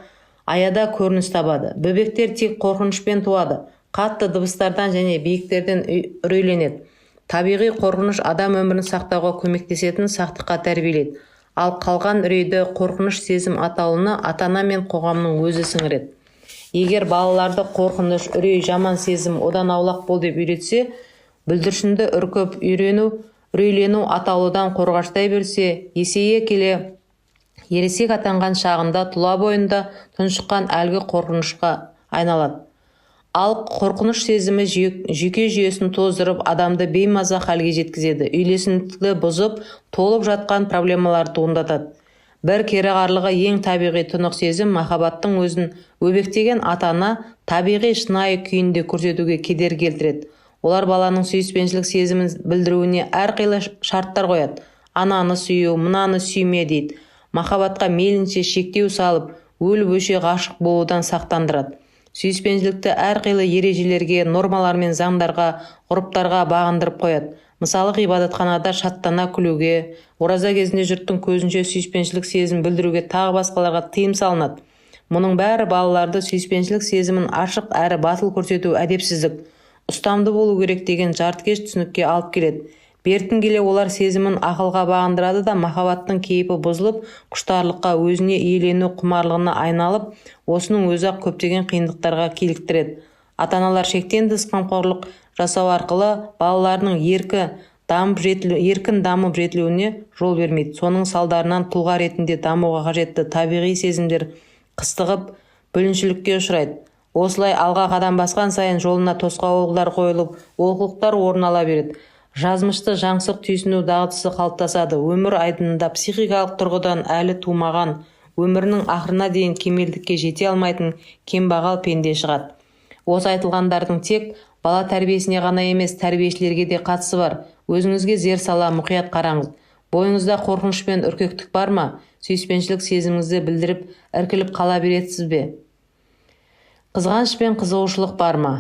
аяда көрініс табады. Бөбектер тек қорқынышпен туады, қатты дыбыстардан және биіктерден үрейленеді. Табиғи қорқыныш адам өмірін сақтауға көмектесетін сақтыққа тәрбиелейді. Ал қалған үрейді, қорқыныш сезім атаулыны ата-ана мен қоғамның өзі сіңіреді. Егер балаларды қорқыныш, үрей жаман сезім, одан аулақ бол деп үйретсе, бүлдіршінді үркіп, үйрену, үрейлену атаулыдан қорғаштай берсе, есейе келе, ересек атанған шағында тұла бойында тұншыққан әлгі қорқынышқа айналады. Ал қорқыныш сезімі жүйке жүйесін тоздырып, адамды беймаза халге жеткізеді, үйлесімділікті бұзып, толып жатқан проблемаларды туындатады. Бір кереғарлығы, ең табиғи тұнық сезім, махаббаттың өзін өбектеген ата-ана табиғи, шынайы күйінде көрсетуге кедергі келтіреді. Олар баланың сүйіспеншілік сезімін білдіруіне әрқилы шарттар қояды. Ананы сүю, мынаны сүйме дейді. Махаббатқа мейлінше шектеу салып, өліп-өше ғашық болудан сақтандырады. Сүйіспеншілікті әрқилы ережелерге, нормалар мен заңдарға, ғұрыптарға бағындырып қояды. Мысалы, ғибадатханада шаттана күлуге, ораза кезінде жұрттың көзінше сүйіспеншілік сезімін білдіруге тағы басқаларға тыйым салынады. Мұның бәрі балаларды сүйіспеншілік сезімін ашық әрі батыл көрсету әдепсіздік, ұстамды болу керек деген жартыкеш түсінікке алып келеді. Бертін келе олар сезімін ақылға бағындырады да, махаббаттың кейпі бұзылып, құштарлыққа, өзіне иелену құмарлығына айналып, осының өзі-ақ көптеген қиындықтарға киліктіреді. Ата-аналар шектен тыс қамқорлық жасау арқылы балаларының еркін дамып жетілуіне жол бермейді. Соның салдарынан тұлға ретінде дамуға қажетті табиғи сезімдер қыстығып, бүліншілікке ұшырайды. Осылай алға қадам басқан сайын жолына тосқауылдар қойылып, олқылықтар орын ала береді. Жазмышты жаңсық түйсіну дағдысы қалыптасады. Өмір айдынында психикалық тұрғыдан әлі тумаған, өмірінің ақырына дейін кемелдікке жете алмайтын кембағал пенде шығады. Осы айтылғандардың тек бала тәрбиесіне ғана емес, тәрбиешілерге де қатысы бар. Өзіңізге зер сала мұқият қараңыз. Бойыңызда қорқыныш пен үркектік бар ма? Сүйіспеншілік сезіміңізді білдіріп, іркіліп қала бересіз бе? Қызғаныш пен қызығушылық бар ма?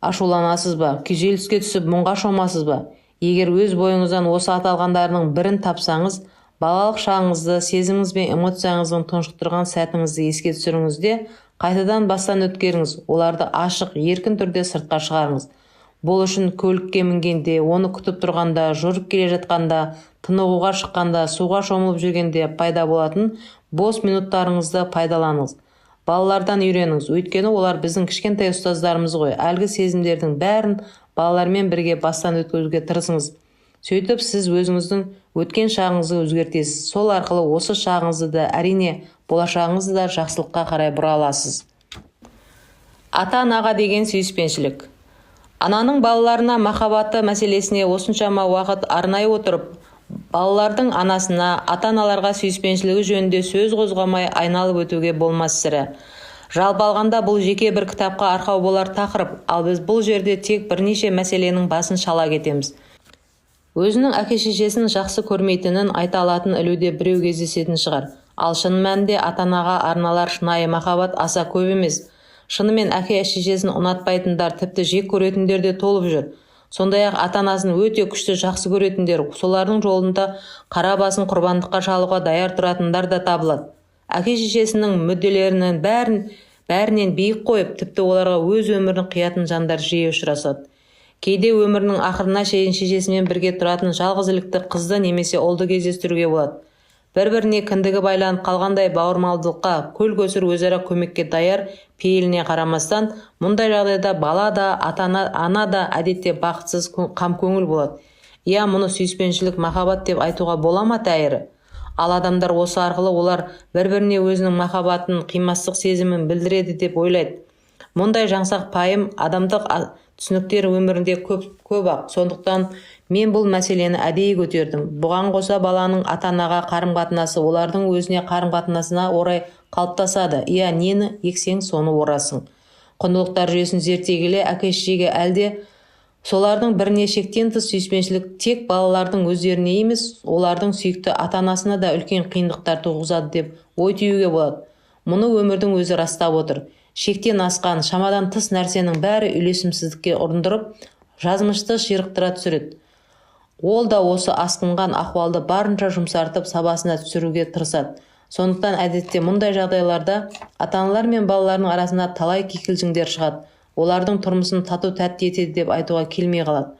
Ашуланасыз ба? Күйзеліске түсіп, мұңға шомасыз ба? Егер өз бойыңыздан осы аталғандарының бірін тапсаңыз, балалық шағыңызды, сезіміңіз бен эмоцияңыздың тұншықтырған сәтіңізді еске түсіріңіз де, қайтадан бастан өткеріңіз, оларды ашық, еркін түрде сыртқа шығарыңыз. Бұл үшін көлікке мінгенде, оны күтіп тұрғанда, жүріп келе жатқанда, тынығуға шыққанда, суға шомылып жүргенде пайда болатын бос минуттарыңызды пайдаланыңыз. Балалардан үйреніңіз, өйткені олар біздің кішкентай ұстаздарымыз ғой. Әлгі сезімдердің бәрін балалармен бірге бастан өткізуге тырысыңыз. Сөйтіп сіз өзіңіздің өткен шағыңызды өзгертесіз. Сол арқылы осы шағыңызды да, әрине, болашағыңызды да жақсылыққа қарай бұра аласыз. Ата-анаға деген сүйіспеншілік. Ананың балаларына махаббаты мәселесіне осыншама уақыт арнай отырып, балалардың анасына, ата-аналарға сүйіспеншілігі жөнінде сөз қозғамай айналып өтуге болмас сірә. Жалпы алғанда бұл жеке бір кітапқа арқау болар тақырып, ал біз бұл жерде тек бірнеше мәселенің басын шала кетеміз. Өзінің әке-шешесін жақсы көрмейтінін айта алатын ілуде біреу кездесетін шығар. Ал шын мәнінде ата-анаға арналар шынайы махаббат аса көп емес. Шынымен әке-шешесін ұнатпайтындар, тіпті жек көретіндер де толып жүр. Сондай-ақ ата-анасын өте күшті жақсы көретіндер, солардың жолында қара басын құрбандыққа шалуға даяр тұратындар да табылады. Әке-шешесінің мүдделерінің бәрінен биік қойып, тіпті оларға өз өмірін қиятын жандар жиі ұшырасады. Кейде өмірінің ақырына шейін шешесімен бірге тұратын жалғызілікті қызды немесе ұлды кездестіруге болады. Бір-біріне кіндігі байланып қалғандай бауырмалдылыққа, көл-көсір өзара көмекке даяр пейіліне қарамастан, мұндай жағдайда бала да, ата-ана, ана да әдетте бақытсыз, қамкөңіл болады. Иә, мұны сүйіспеншілік, махаббат деп айтуға бола ма тәйірі? Ал адамдар осы арқылы олар бір-біріне өзінің махаббатын, қимастық сезімін білдіреді деп ойлайды. Мұндай жаңсақ пайым адамдық түсініктер өмірінде көп-ақ. Сондықтан мен бұл мәселені әдейі көтердім. Бұған қоса баланың ата-анаға қарым-қатынасы олардың өзіне қарым-қатынасына орай қалыптасады. Иә, нені ексең, соны орасың. Құндылықтар жүйесін зерттей келе әке-шешеге әлде солардың біріне шектен тыс сүйіспеншілік тек балалардың өздеріне емес, олардың сүйікті ата-анасына да үлкен қиындықтар туғызады деп ой түюге болады. Мұны өмірдің өзі растап отыр. Шектен асқан, шамадан тыс нәрсенің бәрі үйлесімсіздікке ұрындырып, жазмышты ширықтыра түсіреді. Ол да осы асқынған ахуалды барынша жұмсартып, сабасына түсіруге тырысады. Сондықтан әдетте мұндай жағдайларда ата-аналар мен балалардың арасында талай кикілжіңдер шығады. Олардың тұрмысын тату-тәтті етеді деп айтуға келмей қалады.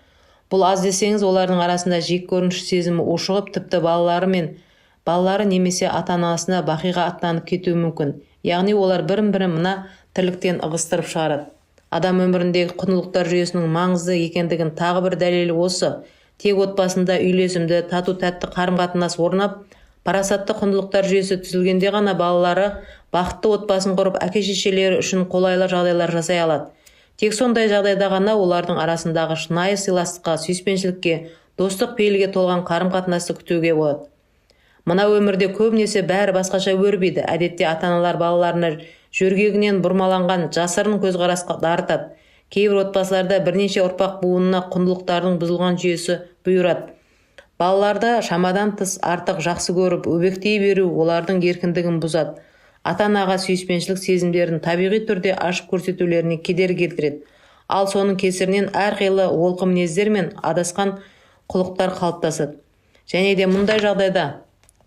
Бұл аз десеңіз, олардың арасында жек көрініш сезімі ушығып, тіпті балалары немесе ата-анасына бақиға аттанып кетуі мүмкін. Яғни олар бірін-бірі мына тірліктен ығыстырып шығарады. Адам өміріндегі құндылықтар жүйесінің маңызды екендігін тағы бір дәлелі осы. Тек отбасында үйлесімді, тату-тәтті қарым-қатынас орнап, парасатты құндылықтар жүйесі түзілгенде ғана балалары бақытты отбасын құрып, әке-шешелері үшін қолайлы жағдайлар жасай алады. Тек сондай жағдайда ғана олардың арасындағы шынайы сыйластыққа, сүйіспеншілікке, достық пейілге толған қарым-қатынасты күтуге болады. Мына өмірде көбінесе бәрі басқаша өрбиді. Әдетте ата-аналар балаларына жөргегінен бұрмаланған жасырын көзқарас дарытады. Кейбір отбасыларда бірнеше ұрпақ буынына құндылықтардың бұзылған жүйесі бұйырады. Балаларды шамадан тыс артық жақсы көріп, өбектей беру олардың еркіндігін бұзады. Ата-анаға сүйіспеншілік сезімдерін табиғи түрде ашып көрсетулеріне кедергі келтіреді. Ал соның кесірінен әрқилы олқы мінездер мен адасқан құлықтар қалыптасады. Және де мұндай жағдайда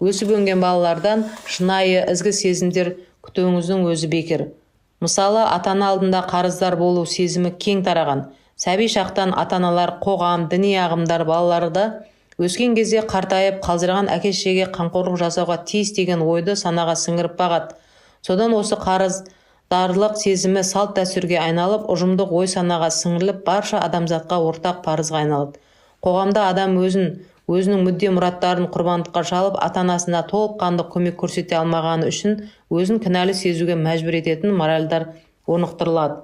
өсіп-өнген балалардан шынайы ізгі сезімдер күтуіңіздің өзі бекер. Мысалы, ата-ана алдында қарыздар болу сезімі кең тараған. Сәби шақтан ата-аналар, қоғам, діни ағымдар балаларды өскен кезде қартайып, қалжыраған әке-шешеге қамқорлық жасауға тиіс деген ойды санаға сіңіріп бағады. Содан осы қарыздарлық сезімі салт-дәстүрге айналып, ұжымдық ой санаға сіңіріліп, барша адамзатқа ортақ парызға айналады. Қоғамда адам өзін, өзінің мүдде-мұраттарын құрбандыққа шалып, ата-анасына толыққанды көмек көрсете алмағаны үшін өзін кінәлі сезуге мәжбүр ететін моральдар орнықтырылады.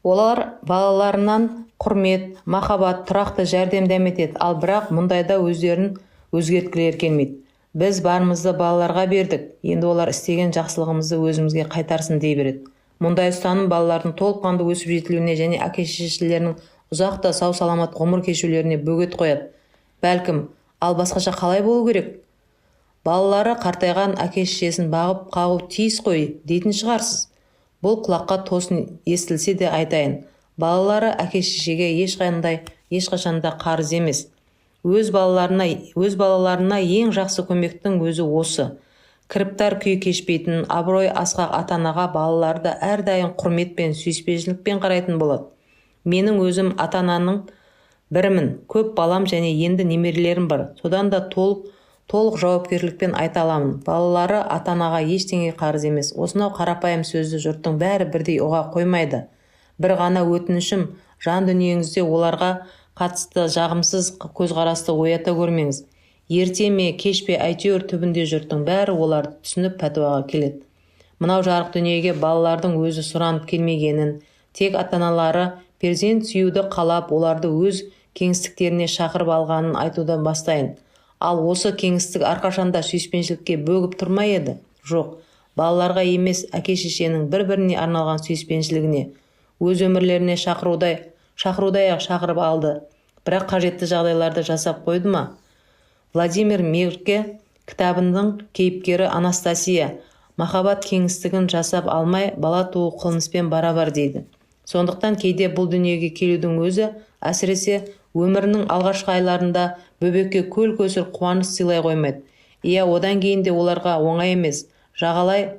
Олар балаларынан құрмет, махаббат, тұрақты жәрдем дәметеді, ал бірақ мұндайда өздерін өзгерткілері келмейді. Біз барымызды балаларға бердік, енді олар істеген жақсылығымызды өзімізге қайтарсын дей береді. Мұндай ұстаным балалардың толыққанды өсіп жетілуіне және әке-шешелерінің ұзақ та сау-саламат ғұмыр кешулеріне бөгет қояды. Бәлкім, ал басқаша қалай болу керек? Балалары қартайған әке-шешесін бағып қағу тиіс қой дейтін шығарсыз. Бұл құлаққа тосын естілсе де айтайын. Балалары әке-шешеге ешқашанда қарыз емес. Өз балаларына ең жақсы көмектің өзі осы. Кіріптар күй кешпейтін, абырой асқақ ата-анаға балалары да әрдайым құрметпен, сүйіспеншілікпен қарайтын болады. Менің өзім ата-ананың бірімін. Көп балам және енді немерелерім бар. Содан да толық жауапкершілікпен айта аламын. Балалары ата-анаға ештеңе қарыз емес. Осынау қарапайым сөзді жұрттың бәрі бірдей ұға қоймайды. Бір ғана өтінішім, жан дүниеңізде оларға қатысты жағымсыз көзқарасты оята көрмеңіз. Ерте ме, кеш пе, әйтеуір түбінде жұрттың бәрі оларды түсініп пәтуаға келеді. Мынау жарық дүниеге балалардың өзі сұранып келмегенін, тек ата-аналары перзент сүюді қалап, оларды өз кеңістіктеріне шақырып алғанын айтудан бастайын. Ал осы кеңістік әрқашанда сүйіспеншілікке бөгіп тұрмай еді? Жоқ, балаларға емес, әке-шешенің бір-біріне арналған сүйіспеншілігіне, өз өмірлеріне шақырудай-ақ шақырып алды. Бірақ қажетті жағдайларды жасап қойды ма? Владимир Мирке кітабының кейіпкері Анастасия махаббат кеңістігін жасап алмай, бала туу қылмыспен барабар дейді. Сондықтан кейде бұл дүниеге келудің өзі, әсіресе өмірінің алғашқы айларында бөбекке көл-көсір қуаныш сыйлай қоймайды. Иә, одан кейін де оларға оңай емес, жағалай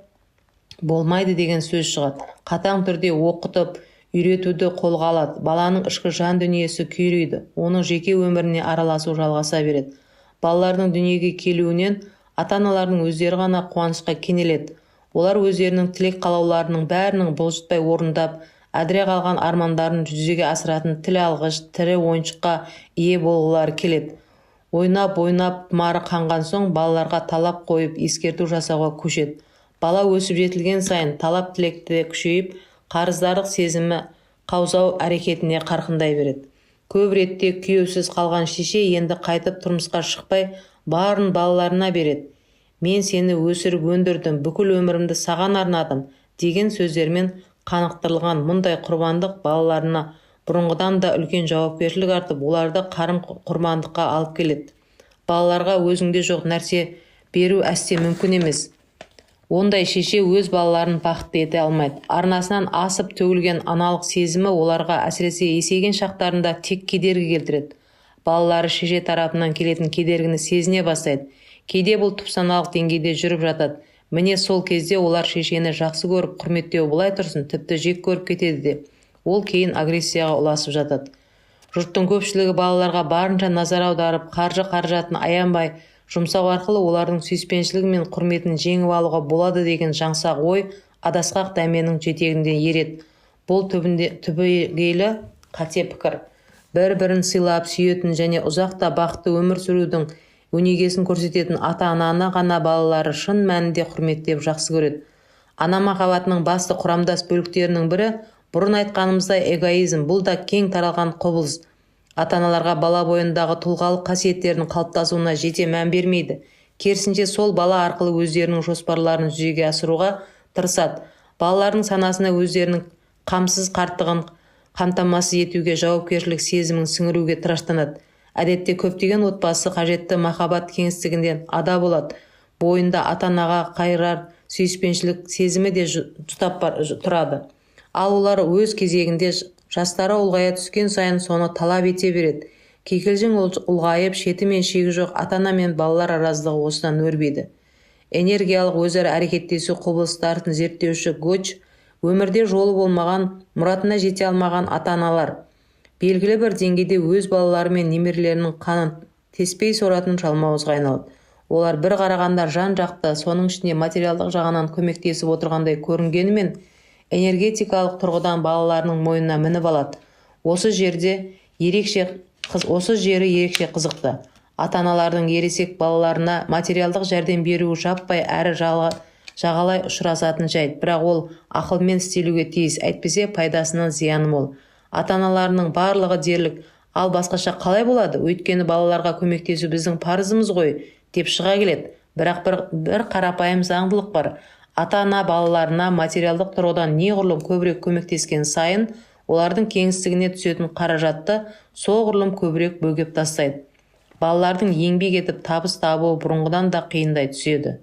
болмайды деген сөз шығады. Қатаң түрде оқытып, үйретуді қолға алады. Баланың ішкі жан дүниесі күйрейді, оның жеке өміріне араласу жалғаса береді. Балалардың дүниеге келуінен ата-аналардың өздері ғана қуанышқа кенеледі. Олар өздерінің тілек қалауларының бәрінің бұлжытпай орындап, әдіре қалған армандарын жүзеге асыратын тіл алғыш, тірі ойыншыққа ие болғылары келеді. Ойнап-ойнап тұмары қанған соң балаларға талап қойып, ескерту жасауға көшеді. Бала өсіп жетілген сайын талап тілекті күшейіп, қарыздарлық сезімі қаузау әрекетіне қарқындай береді. Көп ретте күйеусіз қалған шеше енді қайтып тұрмысқа шықпай, барын балаларына береді. Мен сені өсіріп өндірдім, бүкіл өмірімді саған арнадым деген сөздермен қанықтырылған мұндай құрбандық балаларына бұрынғыдан да үлкен жауапкершілік артып, оларды қарым құрбандыққа алып келеді. Балаларға өзіңде жоқ нәрсе беру әсте мүмкін емес. Ондай шеше өз балаларын бақытты ете алмайды. Арнасынан асып төгілген аналық сезімі оларға әсіресе есейген шақтарында тек кедергі келтіреді. Балалары шеше тарапынан келетін кедергіні сезіне бастайды. Кейде бұл түпсаналық деңгейде жүріп жатады. Міне сол кезде олар шешені жақсы көріп, құрметтеу былай тұрсын, тіпті жек көріп кетеді де. Ол кейін агрессияға ұласып жатады. Жұрттың көпшілігі балаларға барынша назар аударып, қаржы қаражатын аянбай жұмсау арқылы олардың сүйіспеншілігі мен құрметін жеңіп алуға болады деген жаңсақ ой адасқақ дәменің жетегінде ереді. Бұл түбегейлі қате пікір. Бір-бірін сыйлап, сүйетін және ұзақ та бақытты өмір сүрудің өнегесін көрсететін ата-ананы ғана балалары шын мәнінде құрметтеп жақсы көреді. Ана махаббатының басты құрамдас бөліктерінің бірі, бұрын айтқанымыздай, эгоизм. Бұл да кең таралған құбылыс. Ата-аналарға бала бойындағы тұлғалық қасиеттердің қалыптасуына жете мән бермейді. Керісінше сол бала арқылы өздерінің жоспарларын жүзеге асыруға тырысады. Балалардың санасына өздерінің қамсыз қарттығын Қамтамасыз етуге жауапкершілік сезімін сіңіруге тыраштанады. Әдетте көптеген отбасы қажетті махаббат кеңістігінен ада болады. Бойында ата-анаға қайырар сүйіспеншілік сезімі де жұтап тұрады. Ал олар өз кезегінде жастары ұлғая түскен сайын соны талап ете береді. Кикілжің ұлғайып, шеті мен шегі жоқ ата-ана мен балалар араздығы осыдан өрбиді. Энергиялық өзара әрекеттесу құбылыстарын зерттеуші Гоч өмірде жолы болмаған, мұратына жете алмаған ата-аналар белгілі бір деңгейде өз балалары мен немерелерінің қанын теспей соратын жалмауызға айналады. Олар бір қарағанда жан-жақты, соның ішінде материалдық жағынан көмектесіп отырғандай көрінгенімен, энергетикалық тұрғыдан балаларының мойнына мініп алады. Осы жерде ерекше осы жері ерекше қызықты. Ата-аналардың ересек балаларына материалдық жәрдем беруі жаппай әрі жағалай ұшырасатын жайт, бірақ ол ақылмен істелуге тиіс, әйтпесе пайдасынан зияны мол. Ата-аналарының барлығы дерлік, ал басқаша қалай болады, өйткені балаларға көмектесу біздің парызымыз ғой деп шыға келеді. Бірақ бір қарапайым заңдылық бар. Ата-ана балаларына материалдық тұрғыдан неғұрлым көбірек көмектескен сайын, олардың кеңістігіне түсетін қаражатты соғұрлым көбірек бөгеп тастайды. Балалардың еңбек етіп табыс табуы бұрынғыдан да қиындай түседі.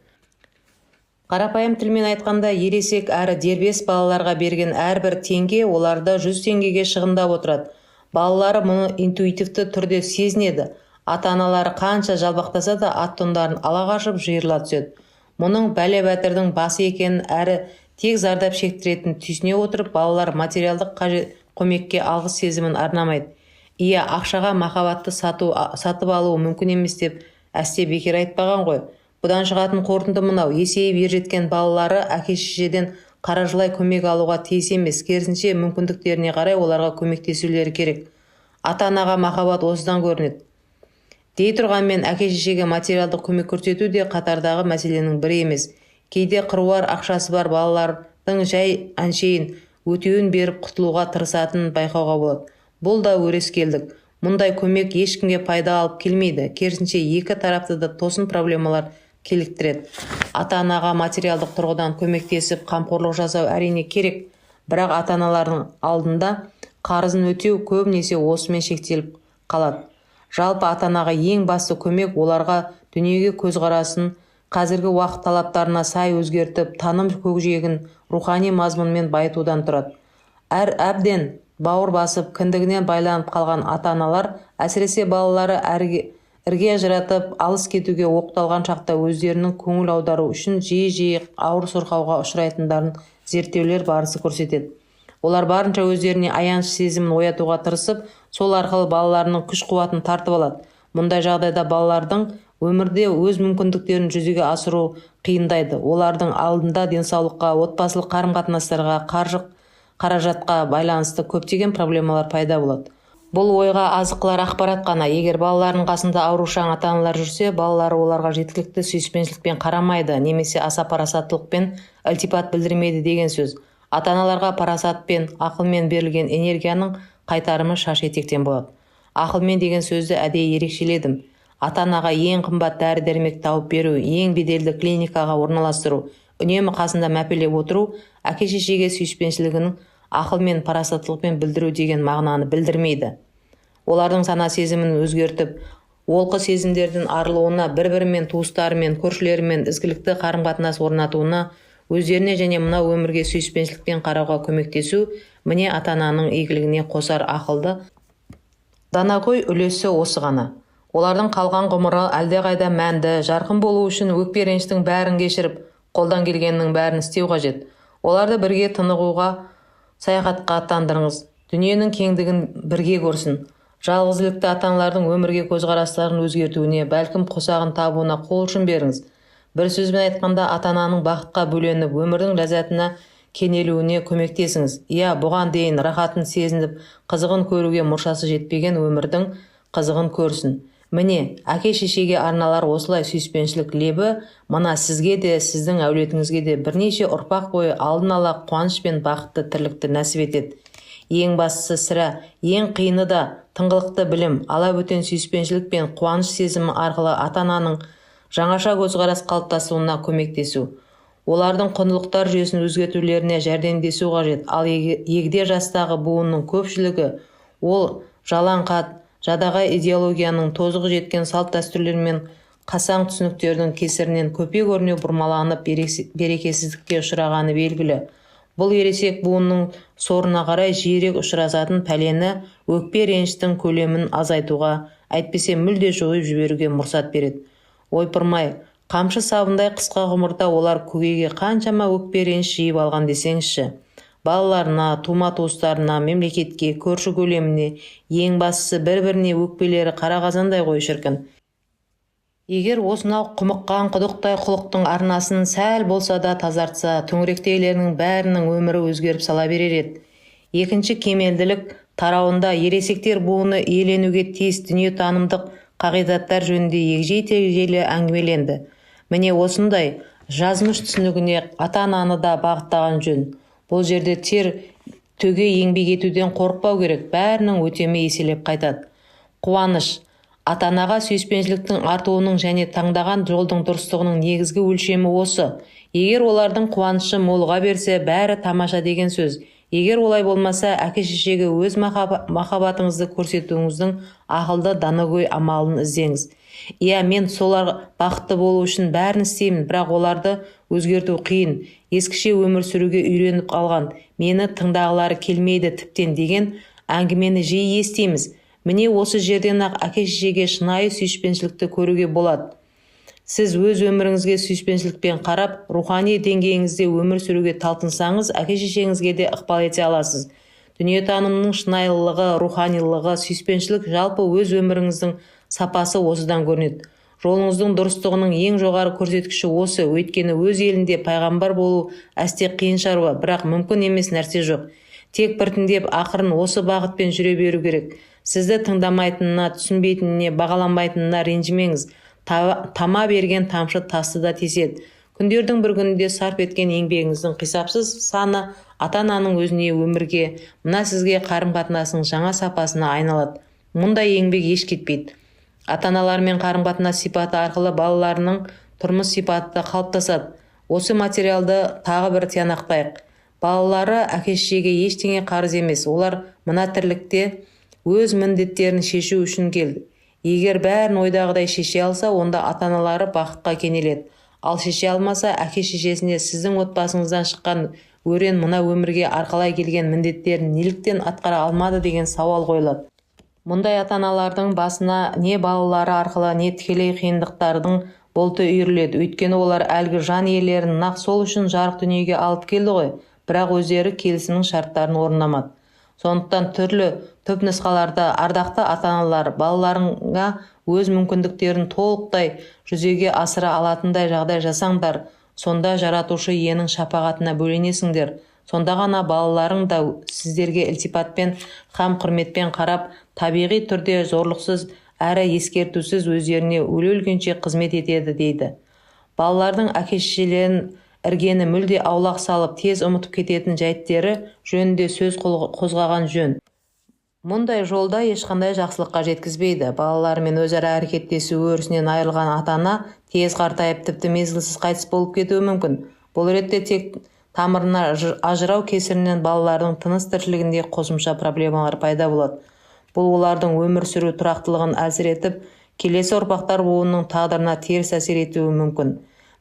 Қарапайым тілмен айтқанда, ересек әрі дербес балаларға берген әрбір теңге оларды 100 теңгеге шығындап отырады. Балалары мұны интуитивті түрде сезінеді. Ата-аналары қанша жалбақтаса да ат-тондарын ала қашып жиырыла түседі. Мұның бәле-бәтірдің басы екенін әрі тек зардап шектіретінін түйсіне отырып, балалар материалдық көмекке алғыс сезімін арнамайды. Иә, ақшаға махаббатты сатып алу мүмкін емес деп әсте бекер айтпаған ғой. Бұдан шығатын қорытынды мынау: есейіп ержеткен балалары әке-шешеден қаржылай көмек алуға тиіс емес, керісінше мүмкіндіктеріне қарай оларға көмектесулері керек. Ата-анаға махаббат осыдан көрінеді. Дей тұрғанмен, әке-шешеге материалдық көмек көрсету де қатардағы мәселенің бірі емес. Кейде қыруар ақшасы бар балалардың жай әншейін өтеуін беріп құтылуға тырысатынын байқауға болады. Бұл да өрескелдік. Мұндай көмек ешкімге пайда алып келмейді. Керісінше екі тарапты да тосын проблемалар келіктіреді. Ата-анаға материалдық тұрғыдан көмектесіп, қамқорлық жасау әрине керек. Бірақ ата-аналардың алдында қарызын өтеу көбінесе осымен шектеліп қалады. Жалпы ата-анаға ең басты көмек оларға дүниеге көзқарасын қазіргі уақыт талаптарына сай өзгертіп, таным көкжиегін рухани мазмұнмен байытудан тұрады. Әбден бауыр басып, кіндігінен байланып қалған ата-аналар, әсіресе балалары ірге ажыратып, алыс кетуге оқталған шақта өздерінің көңіл аудару үшін жиі-жиі ауыр сырқауға ұшырайтындарын зерттеулер барысы көрсетеді. Олар барынша өздеріне аяныш сезімін оятуға тырысып, сол арқылы балаларының күш-қуатын тартып алады. Мұндай жағдайда балалардың өмірде өз мүмкіндіктерін жүзеге асыру қиындайды. Олардың алдында денсаулыққа, отбасылық қарым-қатынастарға, қаржы қаражатқа байланысты көптеген проблемалар пайда болады. Бұл ойға азық қылар ақпарат қана. Егер балаларының қасында аурушаң ата-аналар жүрсе, балалары оларға жеткілікті сүйіспеншілікпен қарамайды немесе аса парасаттылықпен ілтипат білдірмейді деген сөз. Ата-аналарға парасатпен, ақылмен берілген энергияның қайтарымы шаш етектен болады. Ақылмен деген сөзді әдейі ерекшеледім. Ата-анаға ең қымбат дәрі-дәрмек тауып беру, ең беделді клиникаға орналастыру, үнемі қасында мәпелеп отыру, әке-шешеге сүйіспеншілігінің ақылмен, парасаттылықпен білдіру деген мағынаны білдірмейді. Олардың сана сезімін өзгертіп, олқы сезімдерден арылуына, бір-бірімен, туыстарымен, көршілерімен ізгілікті қарым-қатынас орнатуына, өздеріне және мына өмірге сүйіспеншілікпен қарауға көмектесу, міне ата-ананың игілігіне қосар ақылды данагөй үлесі осы ғана. Олардың қалған ғұмыры әлдеқайда мәнді, жарқын болу үшін өкпе реніштің бәрін кешіріп, қолдан келгеннің бәрін істеу қажет. Оларды бірге тынығуға, саяхатқа аттандырыңыз. Дүниенің кеңдігін бірге көрсін. Жалғызілікті ата-аналардың өмірге көзқарастарын өзгертуіне, бәлкім қосағын табуына қол ұшын беріңіз. Бір сөзбен айтқанда, ата-ананың бақытқа бөленіп, өмірдің ләззатына кенелуіне көмектесіңіз. Иә, бұған дейін рахатын сезініп, қызығын көруге мұршасы жетпеген өмірдің қызығын көрсін. Міне, әке-шешеге арналар осылай сүйіспеншілік лебі мына сізге де, сіздің әулетіңізге де бірнеше ұрпақ бойы алдын ала қуаныш пен бақытты тірлікті нәсіп етеді. Ең бастысы сірә, ең қиыны да тыңғылықты білім, алабөтен сүйіспеншілік пен қуаныш сезімі арқылы ата-ананың жаңаша көзқарас қалыптасуына көмектесу. Олардың құндылықтар жүйесін өзгертулеріне жәрдемдесу қажет. Ал егде жастағы буынның көпшілігі ол жалаңқат, жадағай идеологияның, тозығы жеткен салт-дәстүрлер мен қасаң түсініктердің кесірінен көпе-көрнеу бұрмаланып, берекесіздікке ұшырағаны белгілі. Бұл ересек буынның сорына қарай жиірек ұшырасатын пәлені, өкпе-реніштің көлемін азайтуға, әйтпесе мүлде жойып жіберуге мұрсат береді. Ойпырмай, қамшы сабындай қысқа ғұмырда олар көкейге қаншама өкпе-реніш жиып алған десеңізші. Балаларына, тума-туыстарына, мемлекетке, көрші-көлеміне, ең бастысы бір-біріне өкпелері қара қазандай ғой шіркін. Егер осынау құмыққан құдықтай құлықтың арнасын сәл болса да тазартса, төңіректегілердің бәрінің өмірі өзгеріп сала берер еді. Екінші кемелділік тарауында ересектер буыны иеленуге тиіс дүниетанымдық қағидаттар жөнінде егжей-тегжейлі әңгімеленді. Міне осындай жазмыш түсінігіне ата-ананы да бағыттаған жөн. Бұл жерде тер төге еңбек етуден қорықпау керек, бәрінің өтемі еселеп қайтады. Қуаныш. Ата-анаға сүйіспеншіліктің артуының және таңдаған жолдың дұрыстығының негізгі өлшемі осы. Егер олардың қуанышы молыға берсе, бәрі тамаша деген сөз. Егер олай болмаса, әке-шешеге өз махаббатыңызды көрсетуіңіздің ақылды, данагөй амалын іздеңіз. Иә, мен солар бақытты болу үшін бәрін істеймін, бірақ оларды өзгерту қиын. Ескіше өмір сүруге үйреніп алған, мені тыңдағылары келмейді тіптен деген әңгімені жиі естиміз. Міне осы жерден-ақ әке-шешеге шынайы сүйіспеншілікті көруге болады. Сіз өз өміріңізге сүйіспеншілікпен қарап, рухани деңгейіңізде өмір сүруге талпынсаңыз, әке-шешеңізге де ықпал ете аласыз. Дүниетанымның шынайылығы, руханилығы, сүйіспеншілік, жалпы өз өміріңіздің сапасы осыдан көрінеді. Жолыңыздың дұрыстығының ең жоғары көрсеткіші осы, өйткені өз елінде пайғамбар болу әсте қиын шаруа, бірақ мүмкін емес нәрсе жоқ. Тек біртіндеп ақырын осы бағытпен жүре беру керек. Сізді тыңдамайтынына, түсінбейтініне, бағаламайтынына ренжімеңіз. Тама берген тамшы тасты да теседі. Күндердің бір күнінде сарп еткен еңбегіңіздің қисапсыз саны ата-ананың өзіне, өмірге, мына сізге қарым-қатынасының жаңа сапасына айналады. Мұндай еңбек еш кетпейді. Ата-аналармен қарым-қатынас сипаты арқылы балаларының тұрмыс сипаты да қалыптасады. Осы материалды тағы бір тиянақтайық. Балалары әке-шешеге ештеңе қарыз емес. Олар мына тірлікте өз міндеттерін шешу үшін келді. Егер бәрін ойдағыдай шеше алса, онда ата-аналары бақытқа кенеледі. Ал шеше алмаса, әке-шешесіне сіздің отбасыңыздан шыққан өрен мына өмірге арқалай келген міндеттерін неліктен атқара алмады деген сауал қойылады. Мұндай ата-аналардың басына не балалары арқылы, не тікелей қиындықтардың бұлты үйіріледі. Өйткені олар әлгі жан иелерін нақ сол үшін жарық дүниеге алып келді ғой, бірақ өздері келісімнің шарттарын орындамады. Сондықтан түрлі түпнұсқаларда ардақты ата-аналар балаларыңа өз мүмкіндіктерін толықтай жүзеге асыра алатындай жағдай жасаңдар, сонда жаратушы иенің шапағатына бөленесіңдер. Сонда ғана балаларың да сіздерге ілтипатпен һәм құрметпен қарап, табиғи түрде зорлықсыз әрі ескертусіз өздеріне өле-өлгенше қызмет етеді дейді. Балалардың әке-шешелерін іргені мүлде аулақ салып, тез ұмытып кететін жайттері жөнінде сөз қозғаған жөн. Мұндай жолда ешқандай жақсылыққа жеткізбейді. Балаларымен өзара әрекеттесу өрісінен айырылған ата-ана тез қартайып, тіпті мезгілсіз қайтыс болып кетуі мүмкін. Бұл ретте тек тамырына ажырау кесірінен балалардың тыныс-тіршілігінде қосымша проблемалар пайда болады. Бұл олардың өмір сүру тұрақтылығын әлсіретіп, келесі ұрпақтар буынының тағдырына теріс әсер етуі мүмкін.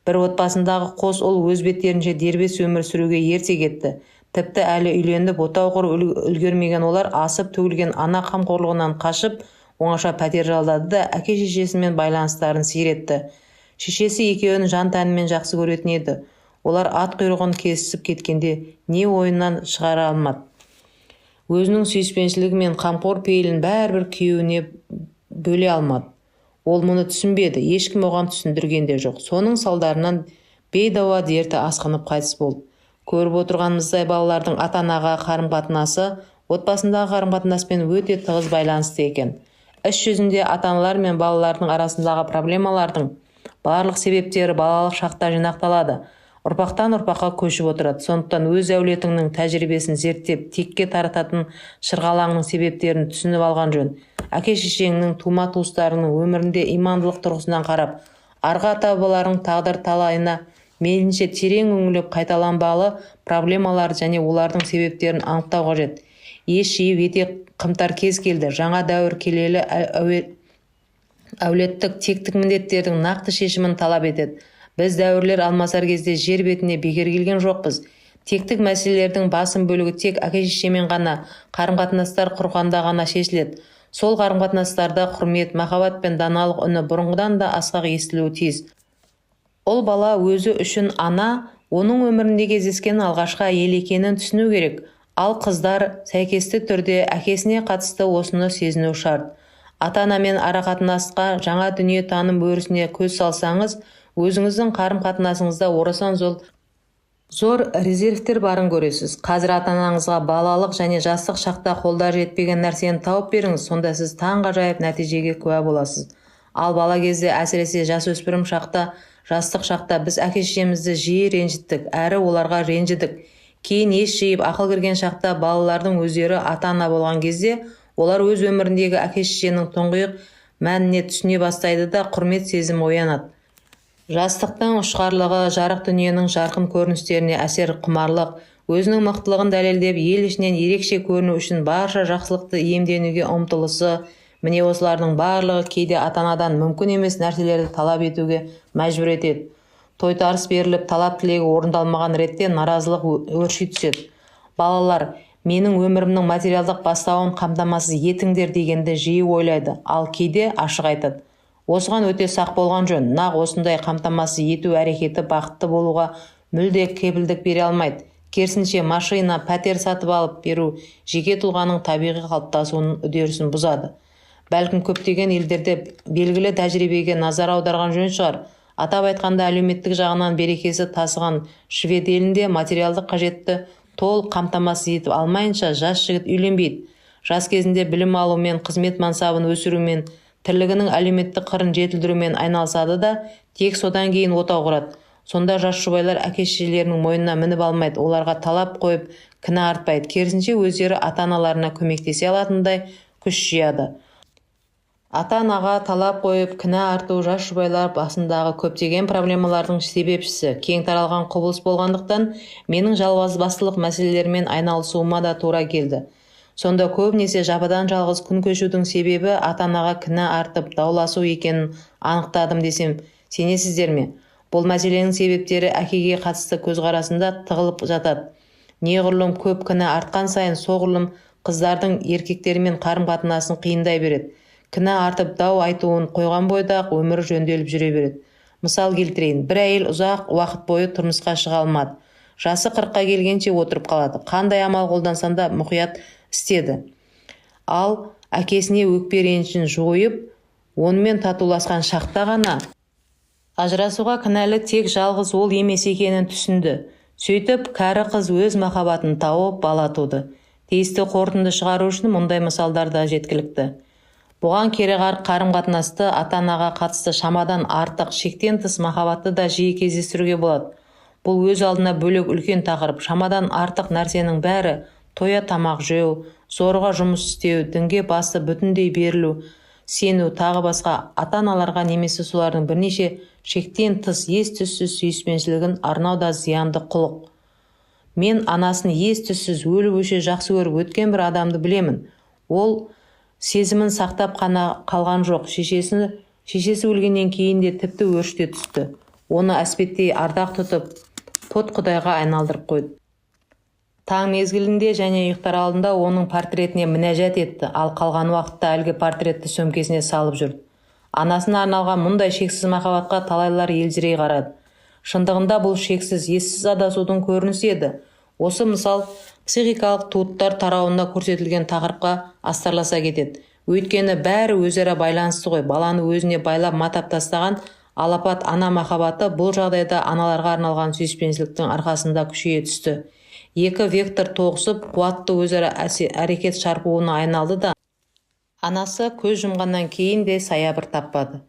Бір отбасындағы қос ұл өз беттерінше дербес өмір сүруге ерте кетті. Тіпті әлі үйленіп, отау құрып үлгермеген олар асып төгілген ана қамқорлығынан қашып, оңаша пәтер жалдады да әке-шешесімен байланыстарын сиретті. Шешесі екеуін жан-тәнімен жақсы көретін еді. Олар ат құйрығын кесісіп кеткенде не ойынан шығара алмады. Өзінің сүйіспеншілігі мен қамқор пейілін бәрібір күйеуіне бөле алмады. Ол мұны түсінбеді, ешкім оған түсіндірген де жоқ. Соның салдарынан бейдауа дерті асқынып қайтыс болды. Көріп отырғанымыздай, балалардың ата-анаға қарым-қатынасы отбасындағы қарым-қатынаспен өте тығыз байланысты екен. Іс жүзінде ата-аналар мен балалардың арасындағы проблемалардың барлық себептері балалық шақта жинақталады. Ұрпақтан ұрпаққа көшіп отырады. Сондықтан өз әулетіңнің тәжірибесін зерттеп, текке тарататын шырғалаңның себептерін түсініп алған жөн. Әке-шешеңнің, тума туыстарыңның өмірінде имандылық тұрғысынан қарап, арғы ата-бабаларың тағдыр талайына Мейлінше терең үңіліп, қайталанбалы проблемаларды және олардың себептерін анықтау қажет. Ес жиып, етек қымтар кез келді. Жаңа дәуір келелі әулеттік, тектік міндеттердің нақты шешімін талап етеді. Біз дәуірлер алмасар кезде жер бетіне бекер келген жоқпыз. Тектік мәселелердің басым бөлігі тек әке-шешемен ғана қарым-қатынастар құрғанда ғана шешіледі. Сол қарым-қатынастарда құрмет, махаббат пен даналық үні бұрынғыдан да асқақ естілуі тиіс. Ұл бала өзі үшін ана оның өмірінде кездескен алғашқы әйел екенін түсіну керек. Ал қыздар сәйкесті түрде әкесіне қатысты осыны сезіну шарт. Ата-анамен арақатынасқа, жаңа дүниетаным өрісіне көз салсаңыз, өзіңіздің қарым-қатынасыңызда орасан зор резервтер барын көресіз. Қазір ата-анаңызға балалық және жастық шақта қолдары жетпеген нәрсені тауып беріңіз, сонда сіз таңғажайып нәтижеге куә боласыз. Ал бала кезде, әсіресе жасөспірім шақта, жастық шақта біз әке-шешемізді жиі ренжіттік, әрі оларға ренжідік. Кейін ес жиып, ақыл кірген шақта, балалардың өздері ата-ана болған кезде, олар өз өміріндегі әке-шешенің тұңғиық мәніне түсіне бастайды да, құрмет сезімі оянады. Жастықтың ұшқарлығы, жарық дүниенің жарқын көріністеріне әсер құмарлық, өзінің мықтылығын дәлелдеп, ел ішінен ерекше көріну үшін барша жақсылықты иемденуге ұмтылысы, міне осылардың барлығы кейде ата-анадан мүмкін емес нәрселерді талап етуге мәжбүр етеді. Тойтарыс беріліп, талап-тілегі орындалмаған ретте наразылық өрши түседі. Балалар менің өмірімнің материалдық бастауын қамтамасыз етіңдер дегенді жиі ойлайды, ал кейде ашық айтады. Осыған өте сақ болған жөн. Нақ осындай қамтамасыз ету әрекеті бақытты болуға мүлде кепілдік бере алмайды. Керісінше, машина, пәтер сатып алып беру жеке тұлғаның табиғи қалыптасуының үдерісін бұзады. Бәлкім, көптеген елдерде белгілі тәжірибеге назар аударған жөн шығар. Атап айтқанда, әлеуметтік жағынан берекесі тасыған швед елінде материалдық қажетті толық қамтамасыз етіп алмайынша жас жігіт үйленбейді. Жас кезінде білім алумен, қызмет мансабын өсірумен, тірлігінің әлеуметтік қырын жетілдірумен айналысады да, тек содан кейін отау құрады. Сонда жас жұбайлар әке-шешелерінің мойнына мініп алмайды, оларға талап қойып, кінә артпайды. Керісінше, өздері ата-аналарына көмектесе алатындай күш жияды. Ата-анаға талап қойып, кінә арту жас жұбайлар басындағы көптеген проблемалардың себепшісі, кең таралған құбылыс болғандықтан, менің жалғызбастылық мәселелерімен айналысуыма да тура келді. Сонда көбінесе жападан жалғыз күн кешудің себебі ата-анаға кінә артып, дауласу екенін анықтадым десем, сенесіздер ме? Бұл мәселенің себептері әкеге қатысты көзқарасында тығылып жатады. Неғұрлым көп кінә артқан сайын, соғұрлым қыздардың еркектермен қарым-қатынасын қиындай береді. Кінә артып, дау айтуын қойған бойда-ақ өмірі жөнделіп жүре береді. Мысал келтірейін. Бір әйел ұзақ уақыт бойы тұрмысқа шыға алмады. Жасы 40-қа келгенше отырып қалады. Қандай амал қолданса да мұқият істеді. Ал әкесіне өкпе ренішін жойып, онымен татуласқан шақта ғана ажырасуға кінәлі тек жалғыз ол емес екенін түсінді. Сөйтіп, кәрі қыз өз махаббатын тауып, бала туды. Тиісті қорытынды шығару үшін мұндай мысалдар да жеткілікті. Бұған кереғар қарым-қатынасты, ата-анаға қатысты шамадан артық, шектен тыс махаббатты да жиі кездестіруге болады. Бұл өз алдына бөлек үлкен тақырып. Шамадан артық нәрсенің бәрі тоя тамақ жеу, зорға жұмыс істеу, дінге басы бүтіндей берілу, сену, тағы басқа ата-аналарға немесе солардың бірнеше шектен тыс ес-түссіз сүйіспеншілігін арнау да зиянды құлық. Мен анасын ес-түссіз өліп-өше жақсы көріп өткен бір адамды білемін. Ол сезімін сақтап қана қалған жоқ, шешесі өлгеннен кейін де тіпті өршіте түсті. Оны әспеттей ардақ тұтып, пұт құдайға айналдырып қойды. Таң мезгілінде және ұйықтар алдында оның портретіне мінәжат етті, ал қалған уақытта әлгі портретті сөмкесіне салып жүрді. Анасына арналған мұндай шексіз махаббатқа талайлар елжірей қарады. Шындығында бұл шексіз, ессіз адасудың көрінісі еді. Осы мысал психикалық туыттар тарауында көрсетілген тақырыпқа астарласа кетеді. Өйткені бәрі өзара байланысты ғой. Баланы өзіне байлап матап тастаған алапат ана махаббаты бұл жағдайда аналарға арналған сүйіспеншіліктің арқасында күшейе түсті. Екі вектор тоғысып, қуатты өзара әрекет шарпуына айналды да, анасы көз жұмғаннан кейін де саябыр таппады.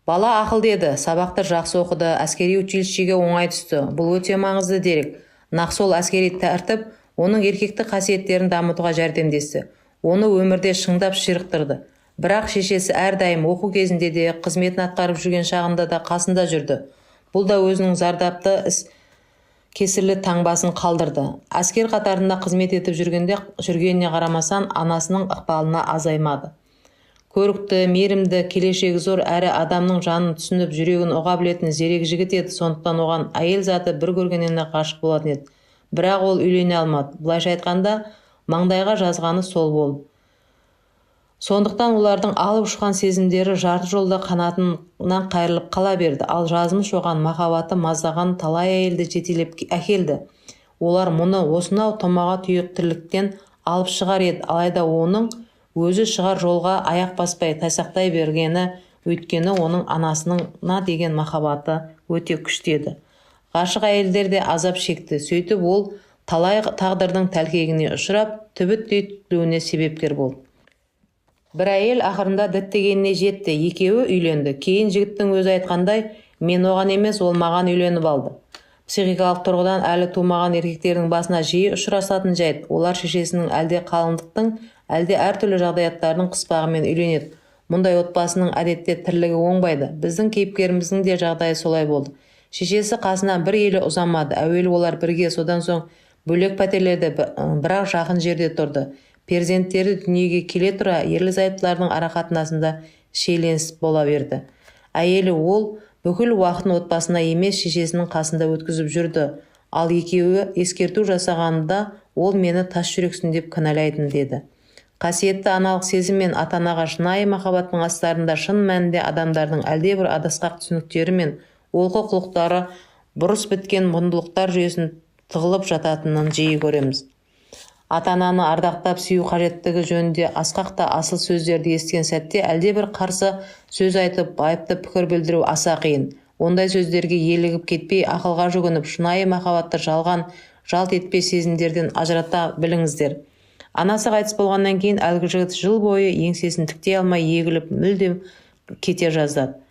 Бала ақылды еді, сабақты жақсы оқыды, әскери училищеге оңай түсті. Бұл өте маңызды дерек. Нақ сол әскери тәртіп оның еркектік қасиеттерін дамытуға жәрдемдесті. Оны өмірде шыңдап ширықтырды. Бірақ шешесі әрдайым оқу кезінде де, қызметін атқарып жүрген шағында да қасында жүрді. Бұл да өзінің зардапты іс кесірлі таңбасын қалдырды. Әскер қатарында қызмет етіп жүргенде жүргеніне қарамастан, анасының ықпалына азаймады. Көрікті, мейірімді, келешегі зор әрі адамның жанын түсініп, жүрегін ұға білетін зерек жігіт еді. Сондықтан оған әйел заты бір көргеннен-ақ ғашық болатын еді. Бірақ ол үйлене алмады. Былайша айтқанда, маңдайға жазғаны сол болды. Сондықтан олардың алып ұшқан сезімдері жарты жолда қанатынан қайырылып қала берді. Ал жазмыш оған махаббаты маздаған талай әйелді жетелеп әкелді. Олар мұны осынау томаға тұйық тірліктен алып шығар еді. Алайда оның өзі шығар жолға аяқ баспай тайсақтай бергені, өйткені оның анасына деген махаббаты өте күшті еді. Ғашық әйелдер де азап шекті. Сөйтіп ол талай тағдырдың тәлкегіне ұшырап, түбіттей түтілуіне себепкер болды. Бір әйел ақырында діттегеніне жетті, екеуі үйленді. Кейін жігіттің өзі айтқандай, мен оған емес, ол маған үйленіп алды. Психикалық тұрғыдан әлі тумаған еркектердің басына жиі ұшырасатын жайт. Олар шешесінің әлде қалыңдықтың, әлде әртүрлі жағдаяттардың қыспағымен үйленеді. Мұндай отбасының әдетте тірлігі оңбайды. Біздің кейіпкеріміздің де жағдайы солай болды. Шешесі қасынан бір елі ұзамады. Әуелі олар бірге, содан соң бөлек пәтерлерде, бірақ жақын жерде тұрды. Перзенттері дүниеге келе тұра ерлі-зайыптылардың арақатынасында шиеленіс бола берді. Әйелі ол бүкіл уақытын отбасына емес, шешесінің қасында өткізіп жүрді. Ал екеуі ескерту жасағанында ол мені тас жүрексің деп кінәлайтын деді. Қасиетті аналық сезім мен ата-анаға шынайы махаббаттың астарында шын мәнінде адамдардың әлдебір адасқақ түсініктері мен олқы құлықтары, бұрыс біткен құндылықтар жүйесін тығылып жататынын жиі көреміз. Ата-ананы ардақтап сүю қажеттігі жөнінде асқақ та асыл сөздерді естіген сәтте әлдебір қарсы сөз айтып, байыпты пікір білдіру аса қиын. Ондай сөздерге елігіп кетпей, ақылға жүгініп, шынайы махаббатты жалған, жалт етпе сезімдерден ажырата біліңіздер. Анасы қайтыс болғаннан кейін әлгі жігіт жыл бойы еңсесін тіктей алмай егіліп, мүлдем кете жаздады.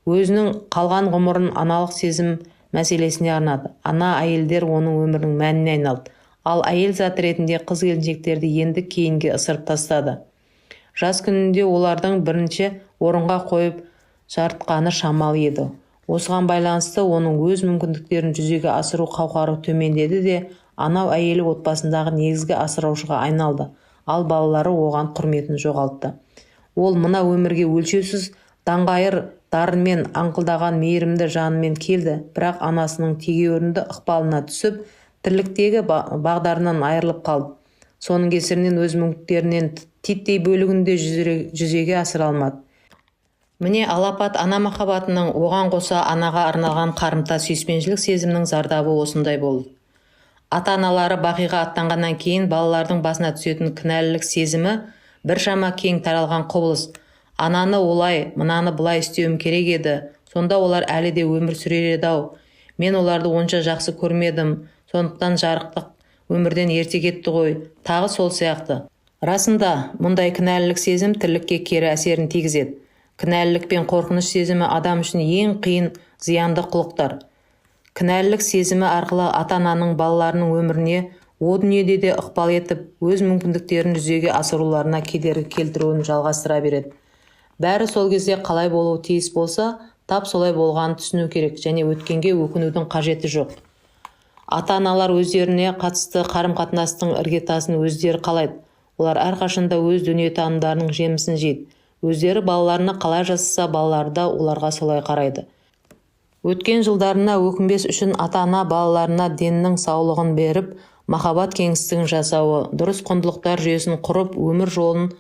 Өзінің қалған ғұмырын аналық сезім мәселесіне арнады. Ана әйелдер оның өмірінің мәніне айналды. Ал әйел заты ретінде қыз келіншектерді енді кейінге ысырып тастады. Жас күнінде олардың бірінші орынға қойып жарытқаны шамалы еді. Осыған байланысты оның өз мүмкіндіктерін жүзеге асыру қауқары төмендеді де, анау әйелі отбасындағы негізгі асыраушыға айналды. Ал балалары оған құрметін жоғалтты. Ол мына өмірге өлшеусіз даңғайыр дарынмен, аңқылдаған мейірімді жанымен келді, бірақ анасының тегеурінді ықпалына түсіп, тірліктегі бағдарынан айырылып қалды. Соның кесірінен өз мүмкіндіктерінен титтей бөлігін де жүзеге асыра алмады. Міне, алапат ана махаббатының, оған қоса анаға арналған қарымта сүйіспеншілік сезімнің зардабы осындай болды. Ата-аналары бақиға аттанғаннан кейін балалардың басына түсетін кінәлілік сезімі біршама кең таралған құбылыс. Ананы олай, мынаны былай істеуім керек еді, сонда олар әлі де өмір сүрер еді-ау. Мен оларды онша жақсы көрмедім, сондықтан жарықтық өмірден ерте кетті ғой, тағы сол сияқты. Расында, мұндай кінәлілік сезім тірлікке кері әсерін тигізеді. Кінәлілік пен қорқыныш сезімі адам үшін ең қиын зиянды құлықтар. Кінәлілік сезімі арқылы ата-ананың балаларының өміріне о дүниеде де ықпал етіп, өз мүмкіндіктерін жүзеге асыруларына кедергі келтіруін жалғастыра береді. Бәрі сол кезде қалай болуы тиіс болса, тап солай болғанын түсіну керек және өткенге өкінудің қажеті жоқ. Ата-аналар өздеріне қатысты қарым-қатынастың іргетасын өздері қалайды. Олар әрқашанда өз дүниетанымдарының жемісін жейді. Өздері балаларына қалай жасаса, балалары да оларға солай қарайды. Өткен жылдарына өкінбес үшін ата-ана балаларына деннің саулығын беріп, махаббат кеңістігін жасауы, дұрыс құндылықтар жүйесін құрып, өмір жолын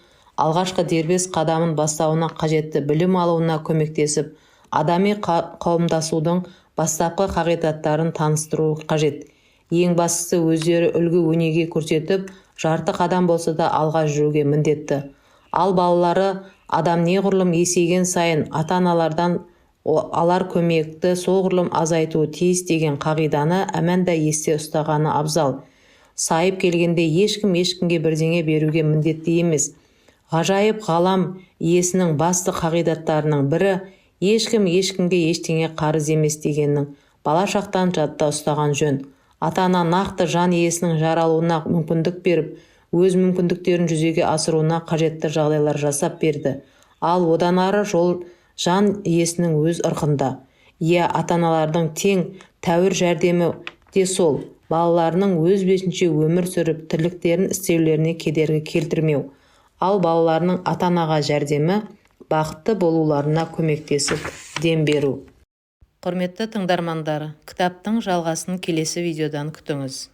алғашқы дербес қадамын бастауына қажетті білім алуына көмектесіп, адами қауымдасудың бастапқы қағидаттарын таныстыру қажет. Ең бастысы, өздері үлгі өнеге көрсетіп, жарты қадам болса да алға жүруге міндетті. Ал балалары адам неғұрлым есейген сайын ата-аналардан алар көмекті соғұрлым азайтуы тиіс деген қағиданы әмәнда есте ұстағаны абзал. Сайып келгенде ешкім ешкімге бірдеңе беруге міндетті емес. Ғажайып ғалам иесінің басты қағидаттарының бірі ешкім ешкімге ештеңе қарыз емес дегеннің бала шақтан жадта ұстаған жөн. Ата-ана нақты жан иесінің жаралуына мүмкіндік беріп, өз мүмкіндіктерін жүзеге асыруына қажетті жағдайлар жасап берді. Ал одан ары жол жан иесінің өз ырқында. Иә, ата-аналардың тең тәуір жәрдемі де сол балаларының өз бетінше өмір сүріп, тірліктерін істеулеріне кедергі келтірмеу. Ал балаларының ата-анаға жәрдемі бақытты болуларына көмектесіп, дем беру. Құрметті тыңдармандар, кітаптың жалғасын келесі видеодан күтіңіз.